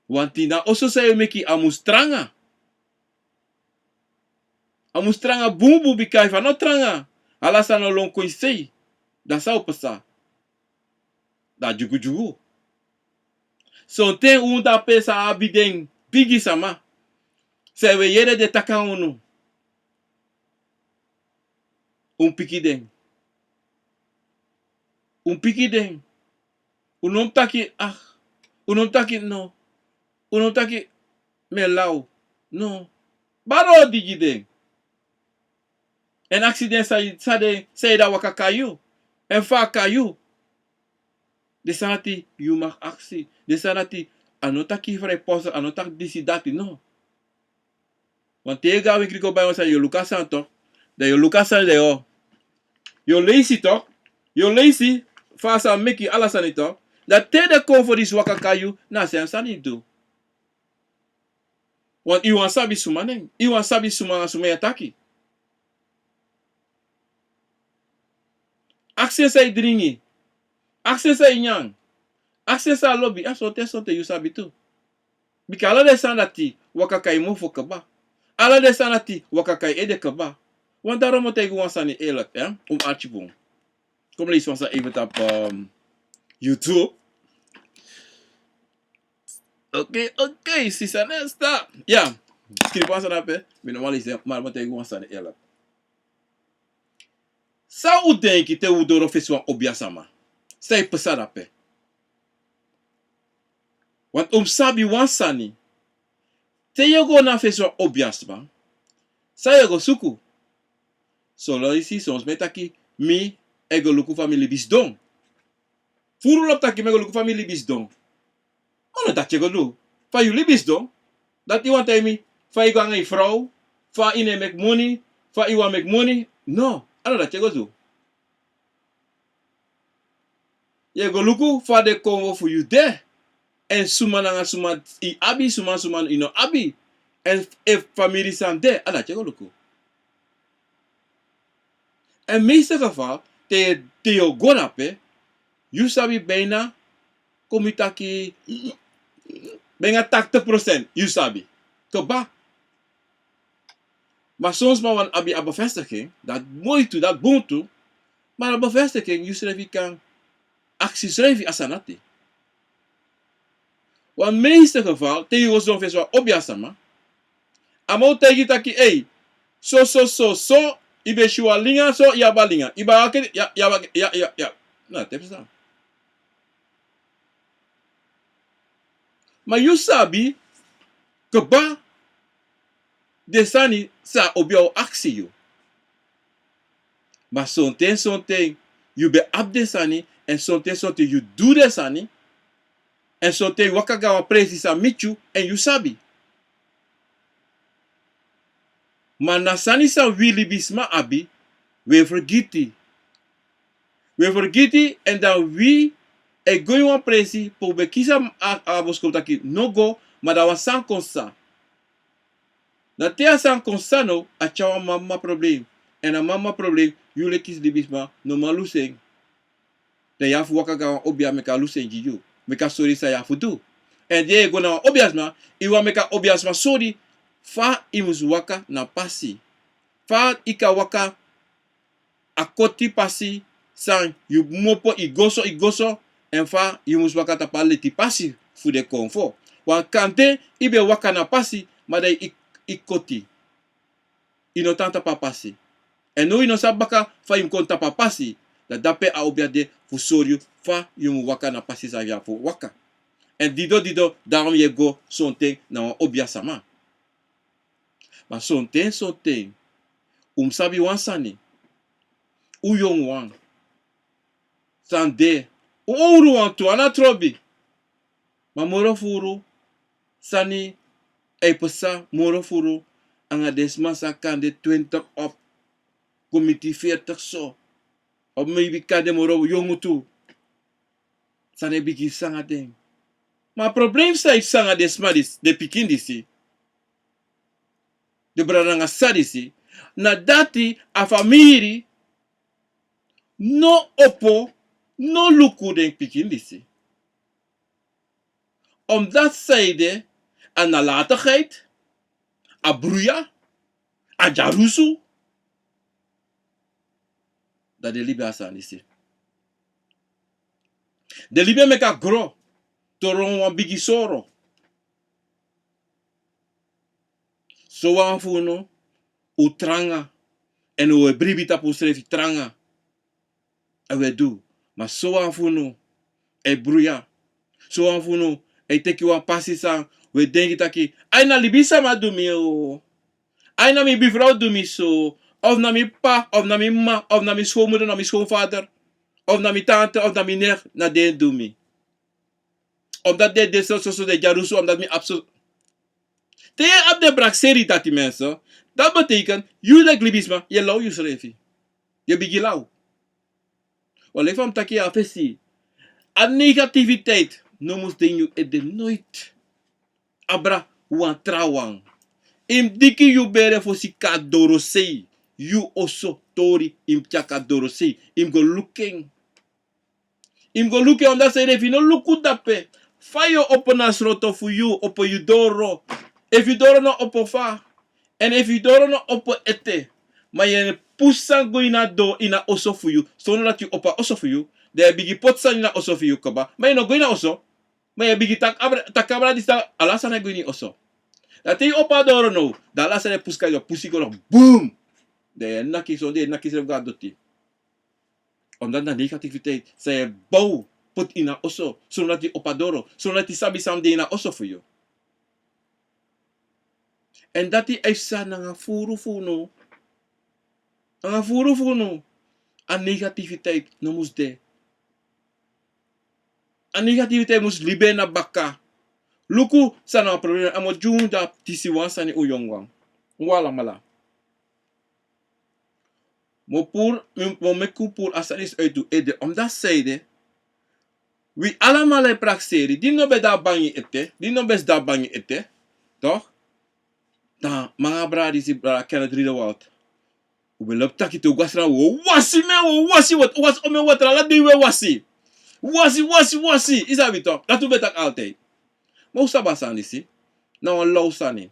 Want na oso san yu o meki, a mus tranga. A mus tranga bunbun, bika efu a no tranga, ala sani o lon kon ini sei. Dan san o pasa? Dan dyugudyugu. Sonten un de ape san abi den bigi sama, san un e yere den taki nanga unu. Un piki den. Un piki den. Un no mus taki, ah, un no mus taki no. Un no mus taki mi e law. No. Bari odi gi den. Èn aksi den san, san den, san ede a waka kai yu. Èn fa a kai yu. Den sani dati yu mag aksi. Den sani dati a no taki yu frijpostig, a no taki disi dati, no. Want te yu go a winkri go bai wan sani, yu o luku a sani toch. Dan yu o luku a sani, dan yu o, yu o leisi toch. Yu o leisi fa a sani meki, ala sani toch. Dan te den konfo disi waka kai yu, na a srefi sani yu du. Want yu wani sabi suma nen, yu wani sabi suma, suma yu e taki. Aksi en san yu dringi. Aksi en san yu nyan. Aksi en san a lobi. A sonten, sonten yu sabi tu. Bika ala den sani dati waka kai mofo kaba. Ala den sani dati waka kai ede kaba. Want daarom mi o taigi wan sani eerlijk, hè? Un mus arki bun. Kon mi leisi wan sani even tapu, ehm, YouTube. Oké, oké, sisa Nesta. Ya, skrifi wan sani dape. Mi no wani leisi, ma mi o taigi wan sani eerlijk. San un denki te un doro fesi wan obiasama? San e pasa dape? Want un mus sabi wan sani. Te yu o go na fesi wan obiasama, san yu o go suku? Son leisi son sma e taki mi e go luku fa mi libi sidon. Furu lobi taki mi e go luku fa mi libi sidon. Ma no dati yu e go du. Fa yu libi sidon? Dati yu wani taigi mi fa yu go nanga yu frow, fa yu no e meki moni, fa yu wani meki moni? No, a no dati yu e go du. Yu e go luku fa den konfo fu yu de. Èn suma nanga suma yu abi, suma suma yu no abi. Èn efu famiri sani de, a dati yu e go luku. Èn meeste geval, te, te yu o go dape, yu sabi bijna, kon mi taki, bijna tachtig procent yu sabi. Kaba. Ma son sma wani abi a bevestiging, dati moi tu, dati bun tu, ma a bevestiging, yusrefi kan aksi yusrefi a sani dati. Wan meeste geval, te yu go sidon fesi wan obiasma, a man o taigi taki, ei, so, so, so, so, yu ben si wan linga, so, yu abi a linga, yu ben waka, ya, ya, ya, ya, ya. Na, te psa. Ma yu sabi, kaba, den sani san a obia o aksi yu. Ma sonten, sonten, yu ben abi den sani, èn sonten, sonten, yu du den sani, èn sonten, yu waka go na wan presi san miti yu, èn yu sabi. Ma na sani san wi libisma abi, wi e fergiti. Wi e fergiti, èn dan wi e go ini wan presi, pe wi ben kisi a, a, a boskopu taki no go, ma dan wan sani kon psa. Na te a sani kon psa now, a tyari wan mama problem. Èn a mama problem, yu leki libisma, no man lusu en. Dan yu abi fu waka go na wan obia meki a lusu en gi yu. Meki a sori san yu abi fu du. Èn di yu e go na wan obiasma, yu wani meki a obiasma sori fa yu mus waka na pasi. Fa yu kan waka a koti pasi san yu kmopo, yu go so, yu go so, èn fa yu mus waka tapu a leti pasi fu den konfo. Want kande yu ben waka na pasi, ma dan yu, yu koti. Yu no tan tapu a pasi. Èn now yu no sabi baka fa yu mus kon tapu a pasi. Dan dape a obia de fu sori yu fa yu mus waka na pasi san yu abi fu waka. Èn dido dido, daarom yu e go sonten na wan obiasma. Ma sonten, sonten, un mus sabi wan sani. Un yongu wan. San de, un owru wan tu, a no trobi. Ma moro furu sani e pasa, moro furu anga den sma san kande twintig op, go miti veertig so. Of maybe kande moro yongu tu. Sani e bigin pasa anga den. Ma a problem san e pasa anga den sma disi, den pikin disi, den brada nanga sisa disi, na dati a famiri no opo, no luku den pikin disi. Omdat san ede, a nalatigheid, a bruya, a dyarusu, dan den libi a sani disi. Den libi e meki a gro, toron wan bigi soro. Sowan fu unu, un tranga, èn un e bribi tapu unsrefi tranga. Èn un e du, ma sowan fu unu e bruya. Sowan fu unu e teki wan pasi san un e denki taki, ai, na libisma du mi o. Ai, na mi bifrow du mi so. Of na mi p'pa, of na mi m'ma, of na mi schoonmoeder, na mi schoonvader, of na mi tante, of na mi nicht, na den du mi. Omdat den, den so, so, so, den dyarusu, omdat mi abi so. Te yu abi den prakseri dati, mensen, dat betekent, yu leki libisma, yu e law yusrefi. Yu e bigin law. Wan leki fa mi taki ya fesi. A negativiteit no mus de ini yu ede noiti. Abra wan trawan. Yu mus diki yu bere fosi kon na dorosei. Yu oso tori, yu mus tyari kon na dorosei. Yu mus go luku en. Yu mus go luku en, omdat san ede, efu yu no luku dape, fa yu o opo na sroto fu yu, opo yu doro. Efu yu doro no opo fa, èn efu yu doro no opo ete, ma yu e pusu sani go ini a do-, ini a oso fu yu, sondro dati yu opo a oso fu yu, dan yu e bigin poti sani ini a oso fu yu kaba, ma yu no go ini a oso, ma yu e bigin taki abra, taki abra disi, ala sani e go ini yu oso. Dan te yu opo a doro now, dan ala sani e pusu kon, yu o pusu kon now, boom! Dan yu e naki, sondro yu e naki yusrefi go na doti. Omdat na negativiteit san yu e bow poti ini a oso, sondro dati yu opo a doro, sondro dati yu sabi san de ini a oso fu yu. Èn dati e pasa nanga furu fu unu. Nanga furu fu unu. A negativiteit no mus de. A negativiteit mus libi na baka. Luku san na a problem, a mus gi unu dati, disi wan sani, un yongu wan. Un alamala. Mi o puru, mi, mi o meki un puru a sani disi uit un ede, omdat san ede, Wi alamala e prakseri, di no ben de a bangi ete, di no ben sidon a bangi ete, toch? Dan mi nanga a brada disi, brada Kenneth Riedewald, un ben lobi taki te un go a sran, un o wasi, mi o wasi, wat-, wasi, omeni watra, ala dei un e wasi. Wasi, wasi, wasi, i sabi toch, dati un ben taki altijd. Ma un sabi a sani disi, na wan law sani.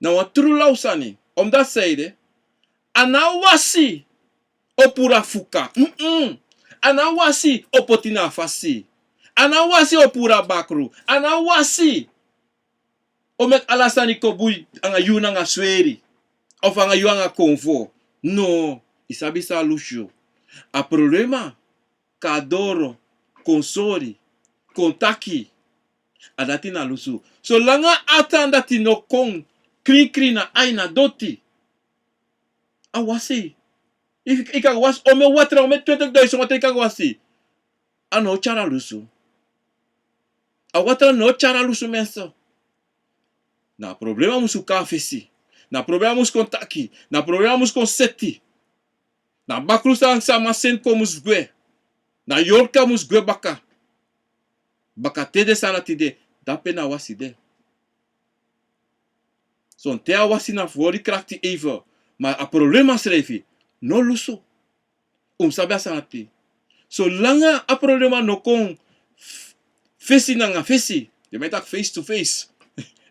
Na wan tru law sani. Omdat sanede, a no wasi o puru a fuka. Mm-mm. A no wasi o poti na a fasi. A no wasi o puru a bakru. A no wasi o meki ala sani kon bun anga yu nanga sweri. Of anga yu anga konfo. No, i sabi san lusu yu. A problema kon doro, kon sori, kon taki. A dati na lusu. Solanga a tan dati no kon krinkrin na ai na doti, a wasi. I, i kan wasi, omeni watra, omeni twenti duizend watra i kan wasi. A no o tyari a lusu. A watra no o tyari a lusu, mensen. Na a problema musu kon na fesi. Na a problema musu kon taki. Na a problema musu kon seti. Na a bakru san sama seni kon musu gwe. Na yorka musu gwe baka. Baka te den sani dati de, dape na a wasi de. Sonten a wasi na fu hori krakti even. Ma a problema srefi no lusu. Un mus sabi a sani dati. Solanga a problema no kon f-, fesi nanga fesi. Den man e taki face to face.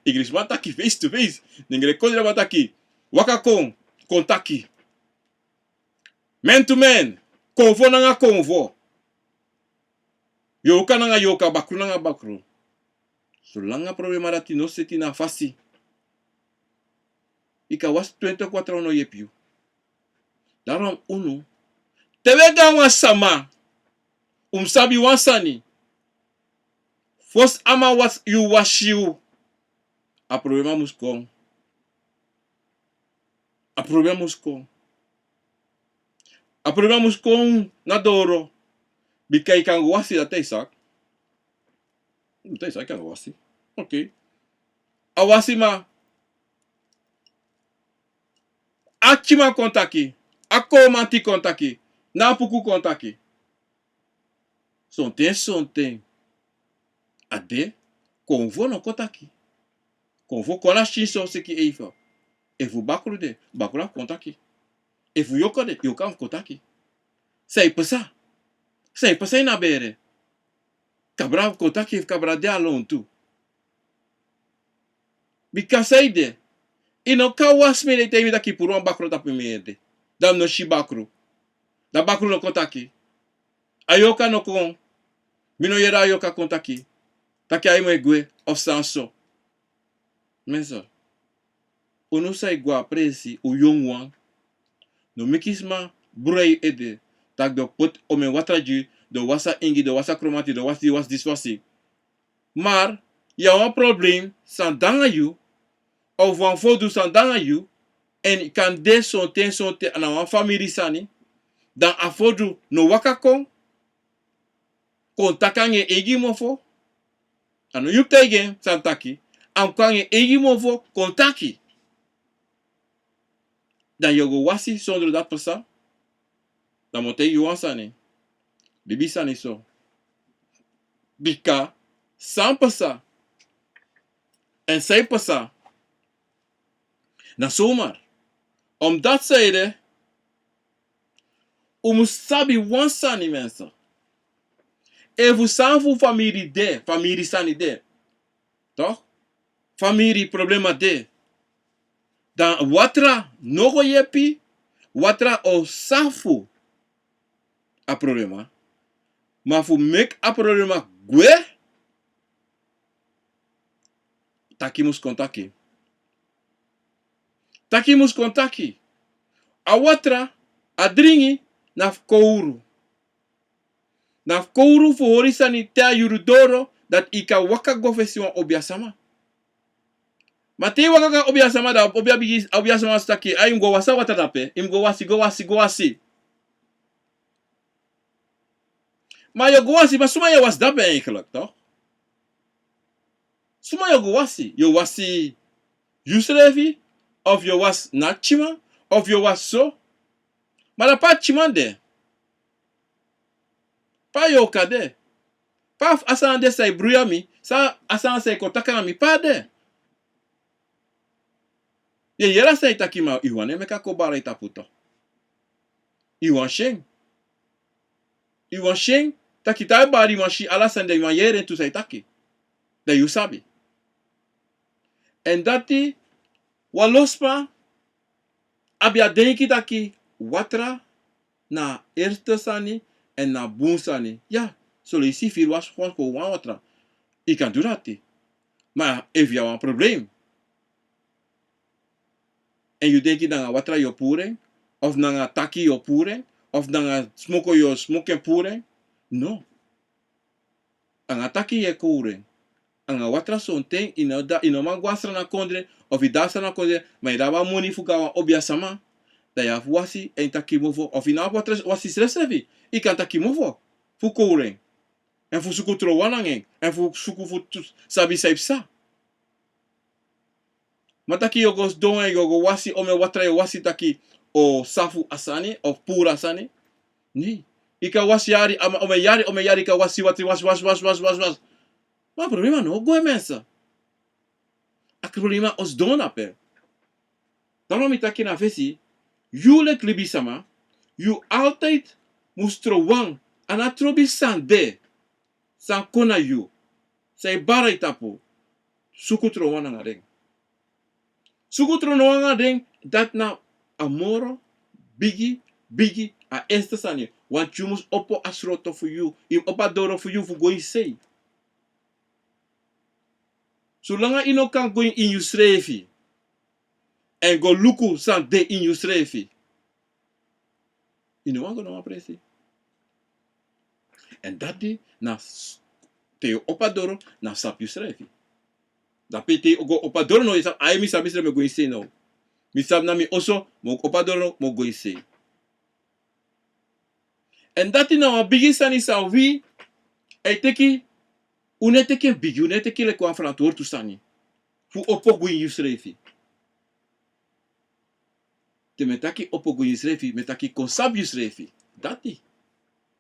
Inglisman taki face to face. Nengre kondreman taki waka kon, kon taki. Man to man. Konfo nanga konfo. Yorka nanga yorka, bakru nanga bakru. Solanga problema dati no seti na a fasi, i kan wasi twenti watra, a no o yepi yu. Daarom unu, te un e go na wan sama, un mus sabi wan sani. Fosi a man wasi yu, wasi yu, a problema mus kon. A problema mus kon. A problema mus kon na doro. Bika i kan go wasi, dati i saki. Dati i saki, i kan go wasi. Oké. A wasi, ma a tyiman kon taki. A kowmanti kon taki. Na a puku kon taki. Sonten, sonten a de, konfo no kon taki. Konfo kon na sinso seki eifen. Efu bakru de, bakru a kon taki. Efu yorka de, yorka mus kon taki. San e pasa? San e pasa ini a bere? Kabra kon taki efu kabra de a lontu. Bika sanede, i no kan wasi mi, den e taigi mi taki puru wan bakru tapu mi ede. Dan mi no si bakru. Dan bakru no kon taki. A yorka no kon. Mi no yere a yorka kon taki taki a e mu e gwe of san so. Mensen, unu san e go a presi, un yongu wan, no meki sma brei yu ede, taki den o poti omeni watra gi yu, den o wasi a ingi, den o wasi a kromati, den o wasi disi, wasi disi, wasi. Maar yu abi wan problem san de nanga yu, of wan fodu san de nanga yu, èn i kan de sonten, sonten, a na wan famiri sani, dan a fodu no waka kon, kon taki nanga en eigi mofo. A no yu mus taigi en san taki, a mus kon nanga en eigi mofo kon taki. Dan yu o go wasi sondro dati pasa. Dan mi o taigi yu wan sani. Bibi sani so. Bika san pasa, èn san e pasa, na so mati. Omdati sanede, un mus sabi wan sani, mensen. Efu san fu famiri de, famiri sani de, toch? Famiri problema de, dan watra no go yepi. Watra o safu a problema. Ma fu meki a problema gwe, taki mus kon taki. Taki mus kon taki. A watra a dringi na fu kowru. Na fu kowru fu hori sani te a yuru doro, dati i kan waka go fesi wan obiasama. Ma te i waka go a obiasama, dan obia bigi, obiasama sa taki, ai, i mus go wasi a watra dape, i mus go wasi, go wasi, go wasi. Ma yu o go wasi, ma suma yu o wasi dape eigenlijk, toch? Suma yu o go wasi? Yu o wasi yusrefi, of yu o wasi na tyiman, of yu o wasi so. Ma dan pe a tyiman de? Pe a yorka de? Pe a sani de san e bruya mi, san a sani san e kon taki nanga mi, pe a de? Yu e yere san yu e taki, ma yu wani meki a kon bari yu tapu tu. Yu wani si en. Yu wani si en, taki te a e bari, yu wani si ala sani, dan yu wani yere en tu san yu e taki. Dan yu sabi. Èn dati, wan lo sma abi a denki taki watra na eerste sani èn na bun sani. Ya, son leisi fu yu wasi wan, wan watra, yu kan du dati. Ma efu yu abi wan problem, èn yu denki nanga watra yu o puru en, of nanga taki yu o puru en, of nanga smoko yu o smoko en puru en. No. Anga taki yu e kowru en. Anga watra sonten, yu no da, yu no man go na Sranan kondre, of yu de na Sranan kondre, ma yu no abi a moni fu go na wan obiasama, dan yu abi fu wasi, èn taki mofo, of yu no abi watra wasi srefsrefi, yu kan taki mofo, fu kowru en. Èn fu suku tron wan nanga en, èn fu suku fu tu, sabi san e psa. Ma taki yu o go sidon èn yu o go wasi, omeni watra yu o wasi, taki o safu a sani, of puru a sani. Nei. Yu kan wasi yari, a ma, omeni yari, omeni yari yu kan wasi, wasi, wasi, wasi. Ma a problema no o go, mensen. A problema o sidon na ape. Daarom mi taki na fesi, yu leki libisama, yu altijd musu tron wan, a no trobi san de, san kon na yu, san e bari yu tapu, suku tron wan nanga den. Suku tron wan nanga den, dati na a moro bigi, bigi, a eerste sani. Want yu musu opo a sroto fu yu, yu musu opo a doro fu yu fu go ini sei. Solanga yu no kan go ini yusrefi, èn go luku san de ini yusrefi, yu no wani go na wan presi. Èn dati na s-, te yu opo a doro, na sabi yusrefi. Dape te yu go opo a doro now, yu sabi, ai, mi sabi misrefi, mi o go ini sei now. Mi sabi na mi oso, mi o opo a doro now, mi o go ini sei. Èn dati na wan bigi sani san wi e teki, un no e teki en bigi, un no e teki en leki wan ferantwortu sani. Fu opo go ini yusrefi. Te mi e taki opo go ini yusrefi, mi e taki kon sabi yusrefi. Dati.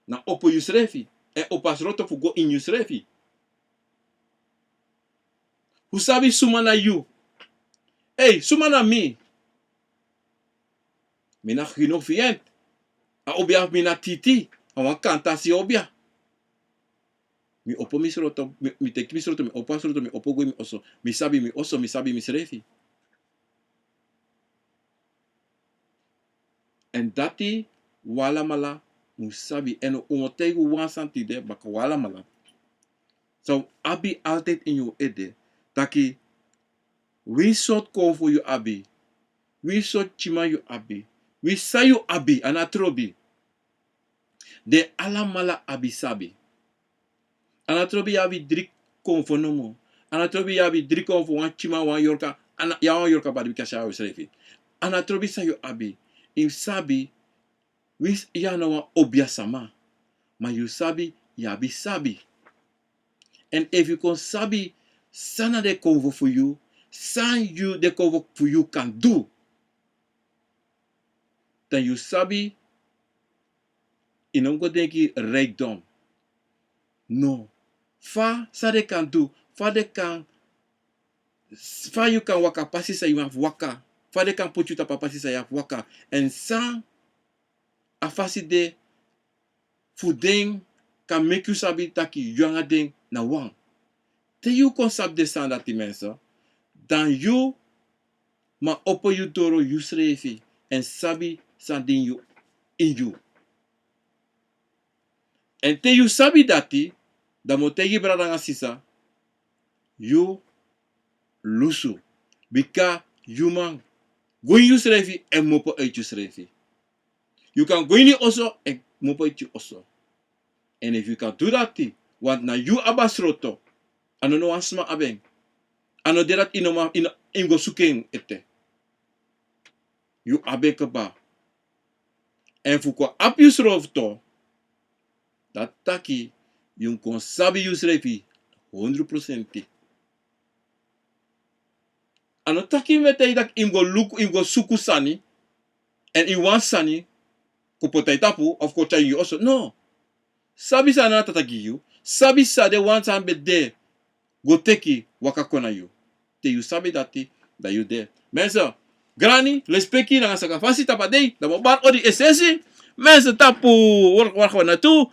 Na opo yusrefi. Èn opo a sroto fu go ini yusrefi. Fu sabi suma na yu. Ei, suma na mi. Mi na Gino Fient. A obia fu mi na Titi. A wan kantasi obia. Mi opo mi sroto, mi, mi teki mi sroto, mi opo a sroto, mi opo go ini mi oso. Mi sabi mi oso, mi sabi misrefi. Èn dati un alamala musu sabi. Èn un o taigi un wan sani tide, baka un alamala sa abi altijd ini un ede, taki winsi sortu konfo yu abi, winsi sortu tyiman yu abi, winsi san yu abi, a no trobi. Den alamala abi sabi. A no trobi yu abi dri konfo nomo. A no trobi yu abi dri konfo, wan tyiman, wan yorka, a no, yu a wan yorka bari bika san yu abi srefi. A no trobi san yu abi. Yu sabi, winsi yu a no wan obia sama, ma yu sabi, yu abi sabi. Èn efu yu kon sabi san na den konfo fu yu, san yu, den konfo fu yu kan du, dan yu sabi, yu no mus go denki rijkdom. No. Fa, san den kan du, fa den kan, fa yu kan waka pasi san yu abi fu waka, fa den kan poti yu tapu a pasi san yu abi fu waka. Èn san a fasi de fu den kan meki yu sabi taki yu anga den na wan. Te yu kon sabi den sani dati, mensen, dan yu man opo yu doro yusrefi èn sabi san de ini yu, ini yu. Èn te yu sabi dati, dan mi o taigi brada anga sisa, yu lusu. Bika yu man go ini yusrefi èn kmopo uiti yusrefi. Yu kan go ini oso èn kmopo uiti yu oso. Èn efu yu kan du dati, want na yu abi a sroto. A no no wan sma abi en. A no de dati yu no man, yu no, yu mus go suku en ete. Yu abi en kaba. Èn fu kon abi yu sroto, dati taki yu mus kon sabi yusrefi hondro prosenti. A no taki mi e taigi yu taki yu mus go luku, yu mus go suku sani, èn yu wani sani kon poti na yu tapu, of kon tyari yu oso. No. Sabi san na tata gi yu, sabi san den wan san ben de go teki waka kon na yu. Te yu sabi dati, dan yu de. Mensen, grani, lespeki nanga sakafasi tapu a dei, dan mi o bari odi es'esi. Mensen, tapu, wak, wak, wak, na tu.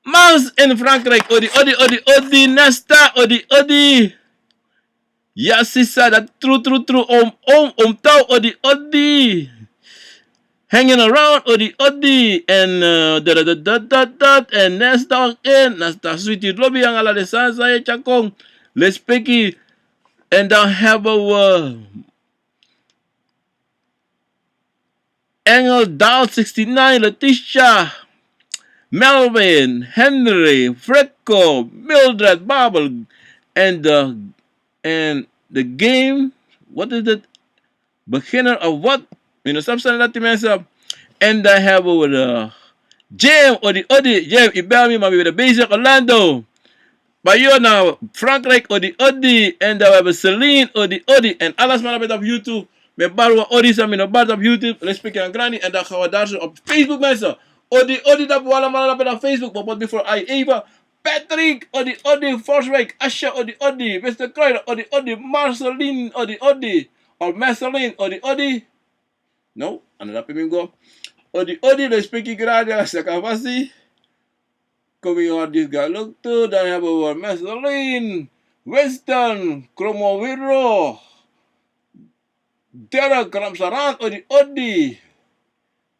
Mans in Frankrijk, odi, odi, odi, odi, Nesta, odi, odi. Ya, sisa, dat tru, tru, tru, om, om, om, tau, odi, odi. Hanging around, odi, odi. En, eh, dat, dat, dat, dat, dat. En Nesta ook in. Nesta, sweetie, lobby, yang ala de san, san, ye, tjakong. Lespeki. En dan hebben we Engel, Dal sixty-nine, Letitia, Melvin, Henry, Frecko, Mildred, Babel, en de, en de game, wat is dit? Beginner of wat? Mi no sabi san dati, mensen. En dan hebben we de Jim, odi, odi, Jim, yu bel mi, maar we willen bezig, Orlando. Bayona, Frankrijk, odi, odi. En dan we hebben Celine, odi, odi. En alles maar op YouTube. Mi e bari wan odi san mi no bari op YouTube. Lespeki nanga grani. En dan gaan we daar zo op Facebook, mensen. Odi, odi, dat we allemaal op Facebook. Maar wat voor I even. Patrick, odi, odi. Forswijk, Asha, odi, odi. Mister Kruijder, odi, odi. Marceline, odi, odi. Of Marceline, odi, odi. No, a no dape mi go. Odi, odi, lespeki grani, a saka fasi. Komi wan dis galuk tu, dan hebben we Marceline, Winston, Kromowiro, Derek Ramsaran, odi, odi.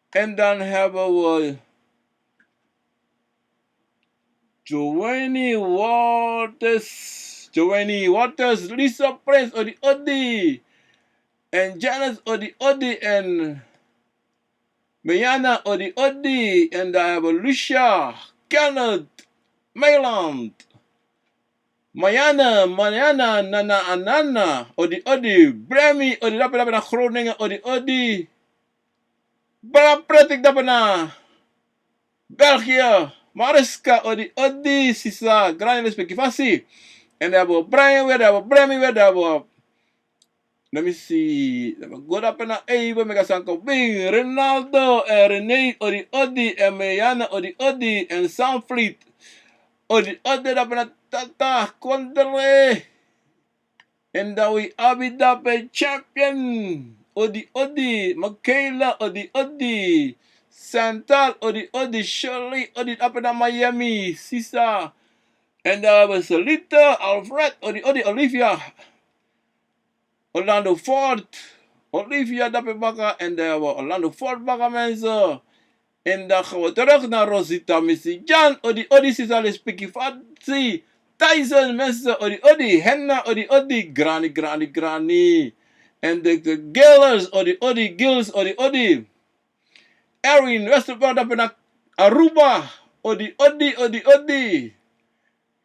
En dan hebben we Joanny Waters, Joanny Waters, Lisa Prince, odi, odi. En Janice, odi, odi. En Mariana, odi, odi. En dan hebben we Lucia, Kenneth, Mailand. Mariana, Mariana, Nana, Anana, odi, odi. Bremi, odi, dape, dape na Groningen, odi, odi. Bra Pretik, dape na België. Mariska, odi, odi, sisa, grani, lespeki fasi. En dan hebben we Brian weer, dan hebben we Bremi weer, dan hebben we Let me see. Go dape na even, meki a san kon bing. Ronaldo, eh, René, odi, odi, en Meyana, odi, odi, en Sanfried. Odi, odi, dape na Tata, Kondre. En dan wi abi dape Champion. Odi, odi, Michaela, odi, odi. Santal, odi, odi, Shirley, odi, dape na Miami, sisa. En dan hebben we Selita, Alfred, odi, odi, Olivia. Orlando Ford, Olivia dape baka, en dan hebben we Orlando Ford baka, mensen. En dan gaan we terug naar Rosita, Missy Jan, odi, odi, sisa, lespeki fasi. Tyson, mensen, odi, odi, Henna, odi, odi, grani, grani, grani. En de, de Gillers, odi, odi, Gills, odi, odi. Erwin Westerveld dape na Aruba, odi, odi, odi, odi.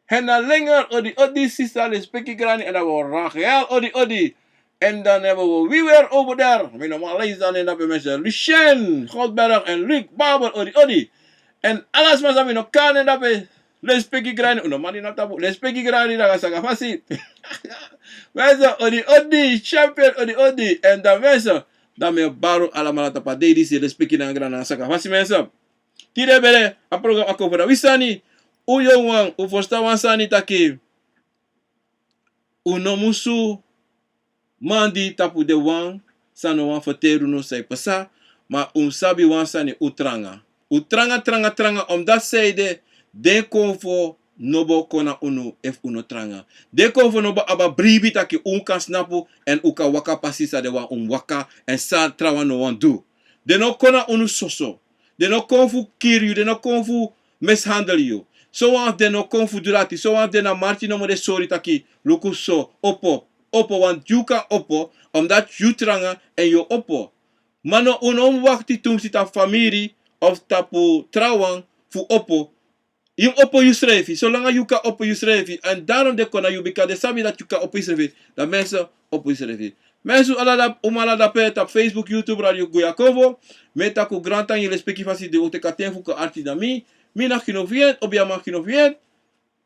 Henna Linger, odi, odi, sisa, lespeki grani, en dan hebben we Rachel, odi, odi. En dan hebben we, wie weer over daar? Mi no man lezen, en dape mensen, Lucien Goldberg en Luc Babel, odi, odi. En alles maar, mi no kan, en dape, lespeki grani, un no man di na tapu, lespeki grani, dan a saka fasi. Mensen, odi, odi, Champion, odi, odi. En dan mensen, dan mi e bari un allemaal tapu a dei disi, lespeki nanga grani, nanga saka fasi, mensen. Tide bere, a program a kon fu na wi sani. Un yongu wan, un fusutan wan sani taki un no musu man di tapu den wan san no wani ferteri unu san e pasa, ma un sabi wan sani, un tranga. Un tranga, tranga, tranga, omdat san ede, den konfo no bo kon na unu efu un no tranga. Den konfo no bo abi a bribi taki un kan snapu, èn un kan waka pasi san den wani un waka, èn san trawan no wani du. Den no kon na unu soso. Den no kon fu kiri yu, den no kon fu mishandel yu. Sowan fu den no kon fu du dati, sowan fu den na marki nomo den sori taki, luku so, opo, opo, want yu kan opo, omdat yu tranga èn yu opo. Ma no, un no mus wakti tumsi tapu famiri of tapu trawan fu opo. Yu mus opo yusrefi, solanga yu kan opo yusrefi. Èn daarom den kon na yu, bika den sabi dati yu kan opo yusrefi. Dan mensen, opo yusrefi. Mensen, un ala da, un ala dape tapu Facebook, YouTube, Radio Guya Konfo. Mi e taki un grantangi, lespeki fasi di un teki a ten fu kon arki na mi. Mi na Gino Vient, Obiaman Gino Vient.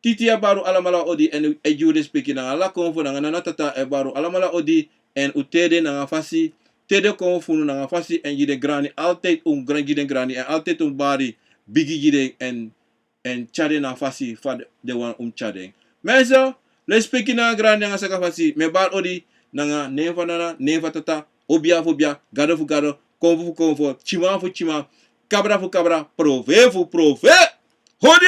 Titi e bari un alamala odi èn e gi un lespeki nanga ala konfo nanga nana tata e bari un alamala odi. Èn un tede nanga fasi, tede konfo fu unu nanga fasi èn gi den grani, altijd un gran gi den grani èn altijd un bari bigi gi den èn Èn tyari den na a fasi fa den wani un tyari den. Mensen, lespeki nanga grani nanga saka fasi, mi e bari odi nanga nen fu nana, nen fu tata, obia fu obia, gado fu gado, konfo fu konfo, tyiman fu tyiman, kabra fu kabra, profe fu profe. Odi